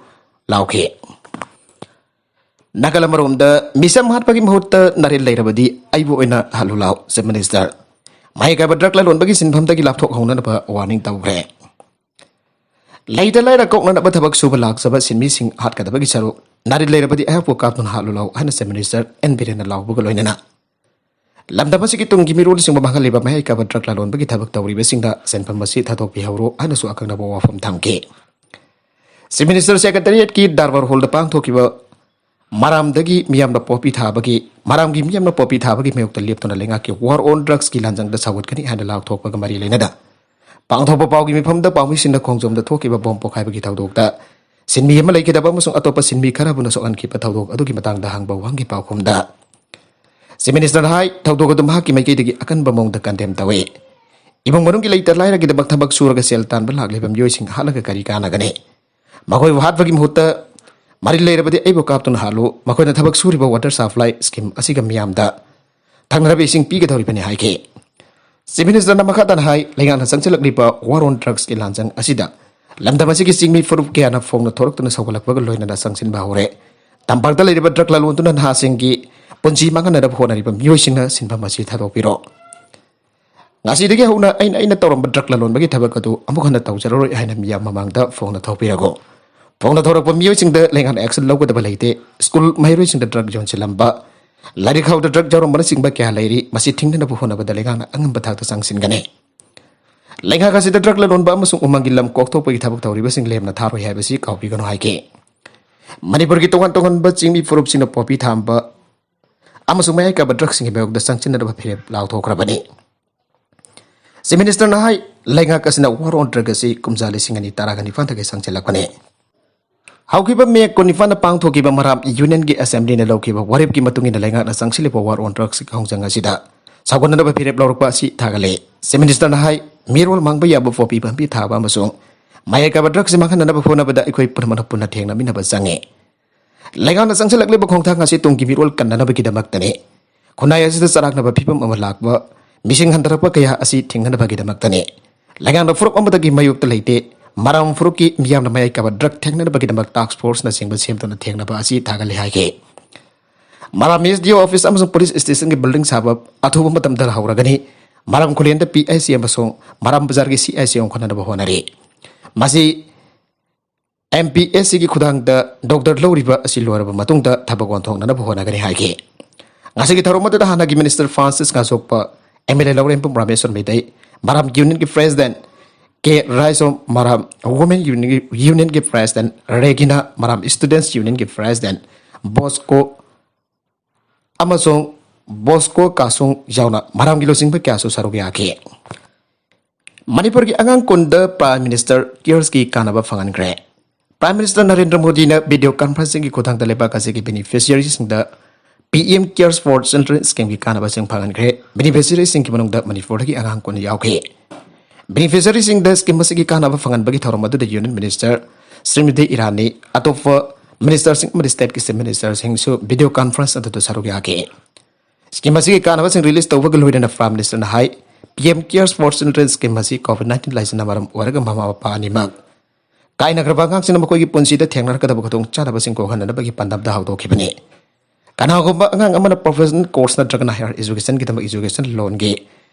ꯂꯥꯎꯈꯤ꯫ ꯅꯥꯀꯜ ꯑꯃꯔꯣꯝꯗ ꯃꯤꯆꯝ ꯍꯥꯠꯄꯒꯤ ꯃꯍꯨꯠꯇ ꯅꯥꯔꯦꯟ ꯂꯩꯔꯕꯗꯤ ꯑꯩꯕꯨ ꯑꯣꯏꯅ ꯍꯥꯠꯂꯨ ꯂꯥꯎ꯫ Chief Minister ꯃꯍꯩ ꯀꯥꯕ drug ꯂꯂꯣꯟꯕꯒꯤ ꯁꯤꯟꯐꯝꯗꯒꯤ ꯂꯥꯞꯊꯣꯛꯍꯧꯅꯅꯕ warning ꯇꯧꯈ꯭ꯔꯦ꯫ ꯂꯩꯇ ꯂꯥꯏꯔ ꯀꯣꯛꯅꯅꯕ ꯊꯕꯛ ꯁꯨꯕ ꯂꯥꯛꯆꯕ ꯁꯤꯟꯃꯤꯁꯤꯡ ꯍꯥꯠꯀꯗꯕꯒꯤ ꯁꯔꯨꯛ ꯅꯥꯔꯦꯟ ꯂꯩꯔꯕꯗꯤ ꯑꯩꯍꯥꯛꯄꯨ ꯀꯥꯞꯇꯨꯅ ꯍꯥꯠꯂꯨ ꯂꯥꯎ ꯍꯥꯏꯅ Chief Minister ꯑꯦꯟ ꯕꯤꯔꯦꯟꯅ ꯂꯥꯎꯕꯒ ꯂꯣꯏꯅꯅ ꯂꯝꯗꯝ ꯑꯁꯤꯒꯤ ꯇꯨꯡꯒꯤ ꯃꯤꯔꯣꯜꯁꯤꯡꯕꯨ ꯃꯥꯡꯍꯜꯂꯤꯕ ꯃꯍꯩ ꯀꯥꯕ drug ꯂꯂꯣꯟꯕꯒꯤ ꯊꯕꯛ ꯇꯧꯔꯤꯕꯁꯤꯡꯗ ꯁꯦꯟꯐꯝ ꯑꯁꯤ ꯊꯥꯗꯣꯛꯄꯤꯍꯧꯔꯣ ꯍꯥꯏꯅꯁꯨ ꯑꯀꯛꯅꯕ ꯋꯥꯐꯝ ꯊꯝꯈꯤ꯫ Chief Minister Secretariatꯀꯤ Darbar Hallꯗ ꯄꯥꯡꯊꯣꯛꯈꯤꯕ ꯃꯔꯥꯝꯗꯒꯤ ꯃꯤꯌꯥꯝꯅ ꯄꯣꯄꯤ ꯊꯥꯕꯒꯤ, ꯃꯔꯥꯝꯒꯤ ꯃꯤꯌꯥꯝꯅ ꯄꯣꯄꯤ ꯊꯥꯕꯒꯤ ꯃꯥꯌꯣꯛꯇ ꯂꯦꯞꯇꯨꯅ ꯂꯩꯉꯥꯛꯀꯤ war on drugsꯀꯤ ꯂꯥꯟꯖꯪꯗ ꯁꯧꯒꯠꯀꯅꯤ ꯍꯥꯏꯅ ꯂꯥꯎꯊꯣꯛꯄꯒ ꯃꯔꯤ ꯂꯩꯅꯅ ꯄꯥꯡꯊꯣꯛꯄ ꯄꯥꯎꯒꯤ ꯃꯤꯐꯝꯗ ꯄꯥꯎꯃꯤꯁꯤꯡꯅ ꯈꯣꯡꯖꯣꯝꯗ ꯊꯣꯛꯈꯤꯕ ꯕꯣꯝ ꯄꯣꯈꯥꯏꯕꯒꯤ ꯊꯧꯗꯣꯛꯇ ꯁꯤꯟꯃꯤ ꯑꯃ ꯂꯩꯈꯤꯗꯕ ꯑꯃꯁꯨꯡ ꯑꯇꯣꯞꯄ ꯁꯤꯟꯃꯤ ꯈꯔꯕꯨꯅ ꯁꯣꯛꯍꯟꯈꯤꯕ ꯊꯧꯗꯣꯛ ꯑꯗꯨꯒꯤ ꯃꯇꯥꯡꯗ ꯍꯪꯕ ꯋꯥꯍꯪꯒꯤ ꯄꯥꯎꯈꯨꯝꯗ Chief Ministerꯅ ꯍꯥꯏ, ꯊꯧꯗꯣꯛ ꯑꯗꯨ ꯃꯍꯥꯛꯀꯤ ꯃꯥꯏꯀꯩꯗꯒꯤ ꯑꯀꯟꯕ ꯃꯑꯣꯡꯗ condemn ꯇꯧꯏ꯫ ꯏꯃꯨꯡ ꯃꯅꯨꯡꯒꯤ ꯂꯩꯇ ꯂꯥꯏꯔꯒꯤꯗꯃꯛ ꯊꯕꯛ ꯁꯨꯔꯒ ꯁꯦꯜ ꯇꯥꯟꯕ ꯂꯥꯛꯂꯤꯕ ꯃꯤꯑꯣꯏꯁꯤꯡ ꯍꯥꯠꯂꯒ ꯀꯔꯤ ꯀꯥꯟꯅꯒꯅꯤ? ꯃꯈꯣꯏꯕꯨ ꯍꯥꯠꯄꯒꯤ ꯃꯍꯨꯠꯇ ꯃꯔꯤ ꯂꯩꯔꯕꯗꯤ ꯑꯩꯕꯨ ꯀꯥꯞꯇꯨꯅ ꯍꯥꯠꯂꯨ, ꯃꯈꯣꯏꯅ ꯊꯕꯛ ꯁꯨꯔꯤꯕ water supply scheme ꯑꯁꯤꯒ ꯃꯤꯌꯥꯝꯗ ꯊꯛꯅꯅꯕ ꯏꯁꯤꯡ ꯄꯤꯒꯗꯧꯔꯤꯕꯅꯤ ꯍꯥꯏꯈꯤ꯫ Chief Ministerꯅ ꯃꯈꯥ ꯇꯥꯅ ꯍꯥꯏ, ꯂꯩꯉꯥꯛꯅ ꯆꯪꯁꯤꯜꯂꯛꯂꯤꯕ war on drugsꯀꯤ ꯂꯥꯟꯖꯪ ꯑꯁꯤꯗ ꯂꯝꯗꯝ ꯑꯁꯤꯒꯤ ꯆꯤꯡꯃꯤ ꯐꯨꯔꯨꯞ ꯀꯌꯥꯅ ꯐꯣꯡꯅ ꯊꯣꯔꯛꯇꯨꯅ ꯁꯧꯒꯠꯂꯛꯄꯒ ꯂꯣꯏꯅꯅ ꯆꯪꯁꯤꯟꯕ ꯍꯧꯔꯦ꯫ ꯇꯝꯄꯥꯛꯇ ꯂꯩꯔꯤꯕ drug ꯂꯂꯣꯟꯗꯨꯅ ꯅꯍꯥꯁꯤꯡꯒꯤ ꯄꯨꯟꯁꯤ ꯃꯥꯡꯍꯟꯅꯅꯕ ꯍꯣꯠꯅꯔꯤꯕ ꯃꯤꯑꯣꯏꯁꯤꯡꯅ ꯁꯤꯟꯐꯝ ꯑꯁꯤ ꯊꯥꯗꯣꯛꯄꯤꯔꯣ꯫ ꯉꯁꯤꯗꯒꯤ ꯍꯧꯅ ꯑꯩꯅ, ꯑꯩꯅ ꯇꯧꯔꯝꯕ drug ꯂꯂꯣꯟꯕꯒꯤ ꯊꯕꯛ ꯑꯗꯨ ꯑꯃꯨꯛ ꯍꯟꯅ ꯇꯧꯖꯔꯔꯣꯏ ꯍꯥꯏꯅ ꯃꯤꯌꯥꯝ ꯃꯃꯥꯡꯗ ꯐꯣꯡꯅ ꯊꯣꯛꯄꯤꯔꯒꯣ꯫ ꯐꯣꯡꯅ ꯊꯣꯔꯛꯄ ꯃꯤꯑꯣꯏꯁꯤꯡꯗ ꯂꯩꯉꯥꯛꯅ action ꯂꯧꯒꯗꯕ ꯂꯩꯇꯦ꯫ School ꯃꯍꯩꯔꯣꯏꯁꯤꯡꯗ drug ꯌꯣꯟꯁꯤꯜꯂꯝꯕ, ꯂꯥꯏꯔꯤꯛ ꯈꯥꯎꯗ drug ꯌꯥꯎꯔꯝꯕꯅꯆꯤꯡꯕ ꯀꯌꯥ ꯂꯩꯔꯤ꯫ ꯃꯁꯤ ꯊꯤꯡꯅꯅꯕ ꯍꯣꯠꯅꯕꯗ ꯂꯩꯉꯥꯛꯅ ꯑꯉꯝꯕ ꯊꯥꯛꯇ ꯆꯪꯁꯤꯟꯒꯅꯤ꯫ ꯂꯩꯉꯥꯛ ꯑꯁꯤꯗ drug ꯂꯂꯣꯟꯕ ꯑꯃꯁꯨꯡ ꯎꯃꯪꯒꯤ ꯂꯝ ꯀꯣꯛꯊꯣꯛꯄꯒꯤ ꯊꯕꯛ ꯇꯧꯔꯤꯕꯁꯤꯡ ꯂꯦꯝꯅ ꯊꯥꯔꯣꯏ ꯍꯥꯏꯕꯁꯤ ꯀꯥꯎꯕꯤꯒꯅꯨ ꯍꯥꯏꯈꯤ꯫ ꯃꯅꯤꯄꯨꯔꯒꯤ ꯇꯣꯉꯥꯟ ꯇꯣꯉꯥꯟꯕ ꯆꯤꯡꯃꯤ ꯐꯨꯔꯨꯞꯁꯤꯡꯅ ꯄꯣꯄꯤ ꯊꯥꯕ ꯑꯃꯁꯨꯡ ꯃꯌꯥꯏ ꯀꯥꯕ drugꯁꯤꯡꯒꯤ ꯃꯥꯌꯣꯛꯇ ꯆꯪꯁꯤꯟꯅꯗꯕ ꯐꯤꯔꯦꯞ ꯂꯥꯎꯊꯣꯛꯈ꯭ꯔꯕꯅꯤ꯫ Chief Ministerꯅ ꯍꯥꯏ, ꯂꯩꯉꯥꯛ ꯑꯁꯤꯅ war on drug ꯑꯁꯤ ꯀꯨꯝꯖꯥ ꯂꯤꯁꯤꯡ ꯑꯅꯤ ꯇꯔꯥꯒ ꯅꯤꯄꯥꯟꯗꯒꯤ ꯆꯪꯁꯤꯜꯂꯛꯄꯅꯤ꯫ ꯍꯧꯈꯤꯕ May ꯀꯨꯟꯅꯤꯄꯥꯟꯗ ꯄꯥꯡꯊꯣꯛꯈꯤꯕ ꯃꯔꯥꯝ Unionꯒꯤ Assemblyꯅ ꯂꯧꯈꯤꯕ ꯋꯥꯔꯦꯞꯀꯤ ꯃꯇꯨꯡ ꯏꯟꯅ ꯂꯩꯉꯥꯛꯅ ꯆꯪꯁꯤꯜꯂꯤꯕ war on drugsꯀꯤ ꯈꯣꯡꯖꯪ ꯑꯁꯤꯗ ꯁꯧꯒꯠꯅꯅꯕ ꯐꯤꯔꯦꯞ ꯂꯧꯔꯛꯄ ꯑꯁꯤ ꯊꯥꯒꯠꯂꯦ꯫ Chief Ministerꯅ ꯍꯥꯏ, ꯃꯤꯔꯣꯜ ꯃꯥꯡꯕ ꯌꯥꯕ ꯄꯣꯄꯤ ꯄꯥꯝꯕꯤ ꯊꯥꯕ ꯑꯃꯁꯨꯡ ꯃꯌꯥꯏ ꯀꯥꯕ ꯗ꯭ꯔꯒꯁꯤ ꯃꯥꯡꯍꯟꯅꯅꯕ ꯍꯣꯠꯅꯕꯗ ꯑꯩꯈꯣꯏ ꯄꯨꯝꯅꯃꯛꯅ ꯄꯨꯟꯅ ꯊꯦꯡꯅꯃꯤꯟꯅꯕ ꯆꯪꯉꯤ꯫ ꯂꯩꯉꯥꯛꯅ ꯆꯪꯁꯤꯜꯂꯛꯂꯤꯕ ꯈꯣꯡꯊꯥꯡ ꯑꯁꯤ ꯇꯨꯡꯒꯤ ꯃꯤꯔꯣꯜ ꯀꯟꯅꯅꯕꯒꯤꯗꯃꯛꯇꯅꯤ꯫ ꯈꯨꯟꯅꯥꯏ ꯑꯁꯤꯗ ꯆꯔꯥꯡꯅꯕ ꯐꯤꯕꯝ ꯑꯃ ꯂꯥꯛꯄ, ꯃꯤꯁꯤꯡ ꯍꯟꯊꯔꯛꯄ ꯀꯌꯥ ꯑꯁꯤ ꯊꯤꯡꯅꯅꯕꯒꯤꯗꯃꯛꯇꯅꯤ꯫ ꯂꯩꯉꯥꯛꯅ ꯐꯨꯔꯨꯞ ꯑꯃꯠꯇꯒꯤ ꯃꯥꯌꯣꯛꯇ ꯂꯩꯇꯦ꯫ ꯃꯔꯥꯝ ꯐꯨꯔꯨꯞꯀꯤ ꯃꯤꯌꯥꯝꯅ ꯃꯌꯥꯏ ꯀꯥꯕ ꯗ꯭ꯔꯒ ꯊꯦꯡꯅꯅꯕꯒꯤꯗꯃꯛ ꯇꯥꯁꯛ ꯐꯣꯔꯁꯅꯆꯤꯡꯕ ꯁꯦꯝꯗꯨꯅ ꯊꯦꯡꯅꯕ ꯑꯁꯤ ꯊꯥꯒꯠꯂꯤ ꯍꯥꯏꯈꯤ꯫ ꯃꯔꯥꯝ ꯑꯦꯁ ꯗꯤ ꯑꯣ ꯑꯣꯐꯤꯁ ꯑꯃꯁꯨꯡ ꯄꯨꯂꯤꯁ ꯁ꯭ꯇꯦꯁꯟꯒꯤ ꯕꯤꯜꯗꯤꯡ ꯁꯥꯕ ꯑꯊꯨꯕ ꯃꯇꯝꯗ ꯍꯧꯔꯒꯅꯤ꯫ ꯃꯔꯥꯝ ꯈꯨꯂꯦꯟꯗ ꯄꯤ ꯑꯩꯆ ꯁꯤ ꯑꯃꯁꯨꯡ ꯃꯔꯥꯝ ꯕꯖꯥꯔꯒꯤ ꯁꯤ ꯑꯥꯏ ꯁꯤ ꯌꯣꯛꯈꯠꯅꯕ ꯍꯣꯠꯅꯔꯤ꯫ ꯃꯁꯤ ꯑꯦꯝ ꯄꯤ ꯑꯦꯁ ꯁꯤꯒꯤ ꯈꯨꯠꯊꯥꯡꯗ ꯗꯣꯛꯇꯔ ꯂꯧꯔꯤꯕ ꯑꯁꯤ ꯂꯣꯏꯔꯕ ꯃꯇꯨꯡꯗ ꯊꯕꯛ ꯑꯣꯟꯊꯣꯛꯅꯅꯕ ꯍꯣꯠꯅꯒꯅꯤ ꯍꯥꯏꯈꯤ꯫ ꯉꯁꯤꯒꯤ ꯊꯧꯔꯝ ꯑꯗꯨꯗ ꯍꯥꯟꯅꯒꯤ ꯃꯤꯅꯤꯁꯇꯔ ꯐ꯭ꯔꯥꯟꯁꯤꯁ ꯉꯥꯆꯣꯛꯄ, M L A Laurembam Rameshwor Meitei, Maram ꯌꯨꯅꯤꯌꯟꯒꯤ president K Raisom, Maram women ꯌꯨꯅꯤꯌꯟꯒꯤ, ꯌꯨꯅꯤꯌꯟꯒꯤ ꯄ꯭ꯔꯦꯁꯤꯗꯦꯟꯠ ꯔꯦꯒꯤꯅꯥ, ꯃꯔꯥꯝ ꯁ꯭ꯇꯨꯗꯦꯟꯠꯁ ꯌꯨꯅꯤꯌꯟꯒꯤ ꯄ꯭ꯔꯦꯁꯤꯗꯦꯟꯠ ꯕꯣꯁꯀꯣ ꯑꯃꯁꯨꯡ ꯕꯣꯁꯀꯣ ꯀꯥꯁꯨꯡ ꯌꯥꯎꯅ ꯃꯔꯥꯝꯒꯤ ꯂꯨꯆꯤꯡꯕ ꯀꯌꯥꯁꯨ ꯁꯔꯨꯛ ꯌꯥꯈꯤ꯫ ꯃꯅꯤꯄꯨꯔꯒꯤ ꯑꯉꯥꯡ ꯀꯨꯟꯗ ꯄ꯭ꯔꯥꯏꯝ ꯃꯤꯅꯤꯁꯇꯔ ꯀꯤꯌꯔꯁꯀꯤ ꯀꯥꯟꯅꯕ ꯐꯪꯍꯟꯈ꯭ꯔꯦ꯫ ꯄ꯭ꯔꯥꯏꯝ ꯃꯤꯅꯤꯁꯇꯔ ꯅꯔꯦꯟꯗ꯭ꯔ ꯃꯣꯗꯤꯅ ꯚꯤꯗꯤꯑꯣ ꯀꯟꯐꯔꯦꯟꯁꯤꯡꯒꯤ ꯈꯨꯠꯊꯥꯡꯗ ꯂꯩꯕꯥꯛ ꯑꯁꯤꯒꯤ ꯕꯦꯅꯤꯐꯤꯁꯤꯌꯔꯤꯁꯤꯡꯗ ꯄꯤ ꯑꯦꯝ ꯀꯤꯌꯔꯁ ꯐꯣꯔ ꯆꯤꯜꯗ꯭ꯔꯦꯟ ꯁ꯭ꯀꯤꯝꯒꯤ ꯀꯥꯟꯅꯕꯁꯤꯡ ꯐꯪꯍꯟꯈ꯭ꯔꯦ꯫ ꯕꯦꯅꯤꯐꯤꯁꯤꯌꯔꯤꯁꯤꯡꯒꯤ ꯃꯅꯨꯡꯗ ꯃꯅꯤꯄꯨꯔꯗꯒꯤ ꯑꯉꯥꯡ ꯀꯨꯟ ꯌꯥꯎꯈꯤ꯫ ꯕꯦꯅꯤꯐꯤꯁꯤꯌꯔꯤꯁꯤꯡꯗ ꯁ꯭ꯀꯤꯝ ꯑꯁꯤꯒꯤ ꯀꯥꯟꯅꯕ ꯐꯪꯍꯟꯕꯒꯤ ꯊꯧꯔꯝ ꯑꯗꯨꯗ ꯌꯨꯅꯤꯌꯟ ꯃꯤꯅꯤꯁꯇꯔ ꯁ꯭ꯔꯤꯃꯇꯤ ꯏꯔꯥꯅꯤ, ꯑꯇꯣꯞꯄ ꯃꯤꯅꯤꯁꯇꯔꯁꯤꯡ ꯑꯃꯗꯤ ꯁ꯭ꯇꯦꯠꯀꯤ ꯆꯤꯐ ꯃꯤꯅꯤꯁꯇꯔꯁꯤꯡꯁꯨ ꯚꯤꯗꯤꯑꯣ ꯀꯟꯐꯔꯦꯟꯁ ꯑꯗꯨꯗ ꯁꯔꯨꯛ ꯌꯥꯈꯤ꯫ ꯁ꯭ꯀꯤꯝ ꯑꯁꯤꯒꯤ ꯀꯥꯟꯅꯕꯁꯤꯡ ꯔꯤꯂꯤꯖ ꯇꯧꯕꯒ ꯂꯣꯏꯅꯅ ꯄ꯭ꯔꯥꯏꯝ ꯃꯤꯅꯤꯁꯇꯔꯅ ꯍꯥꯏ, P M cares for children scheme ꯑꯁꯤ ꯀꯣꯚꯤꯗ ꯅꯥꯏꯟꯇꯤꯟ ꯂꯥꯏꯆꯠꯅ ꯃꯔꯝ ꯑꯣꯏꯔꯒ ꯃꯃꯥ ꯃꯄꯥ ꯑꯅꯤꯃꯛ ꯀꯥꯏꯅꯈ꯭ꯔꯕ ꯑꯉꯥꯡꯁꯤꯡꯅ ꯃꯈꯣꯏꯒꯤ ꯄꯨꯟꯁꯤꯗ ꯊꯦꯡꯅꯔꯛꯀꯗꯕ ꯈꯨꯗꯣꯡꯆꯥꯗꯕꯁꯤꯡ ꯀꯣꯛꯍꯟꯅꯅꯕꯒꯤ ꯄꯥꯟꯗꯝꯗ ꯍꯧꯗꯣꯛꯈꯤꯕꯅꯤ꯫ ꯀꯅꯥꯒꯨꯝꯕ ꯑꯉꯥꯡ ꯑꯃꯅ ꯄ꯭ꯔꯣꯐꯦꯁꯅꯦꯜ ꯀꯣꯔꯁ ꯅꯠꯇ꯭ꯔꯒꯅ ꯍꯥꯌꯔ ꯑꯦꯖꯨꯀꯦꯁꯟꯒꯤꯗꯃꯛ ꯑꯦꯖꯨꯀꯦꯁꯟ ꯂꯣꯟꯒꯤ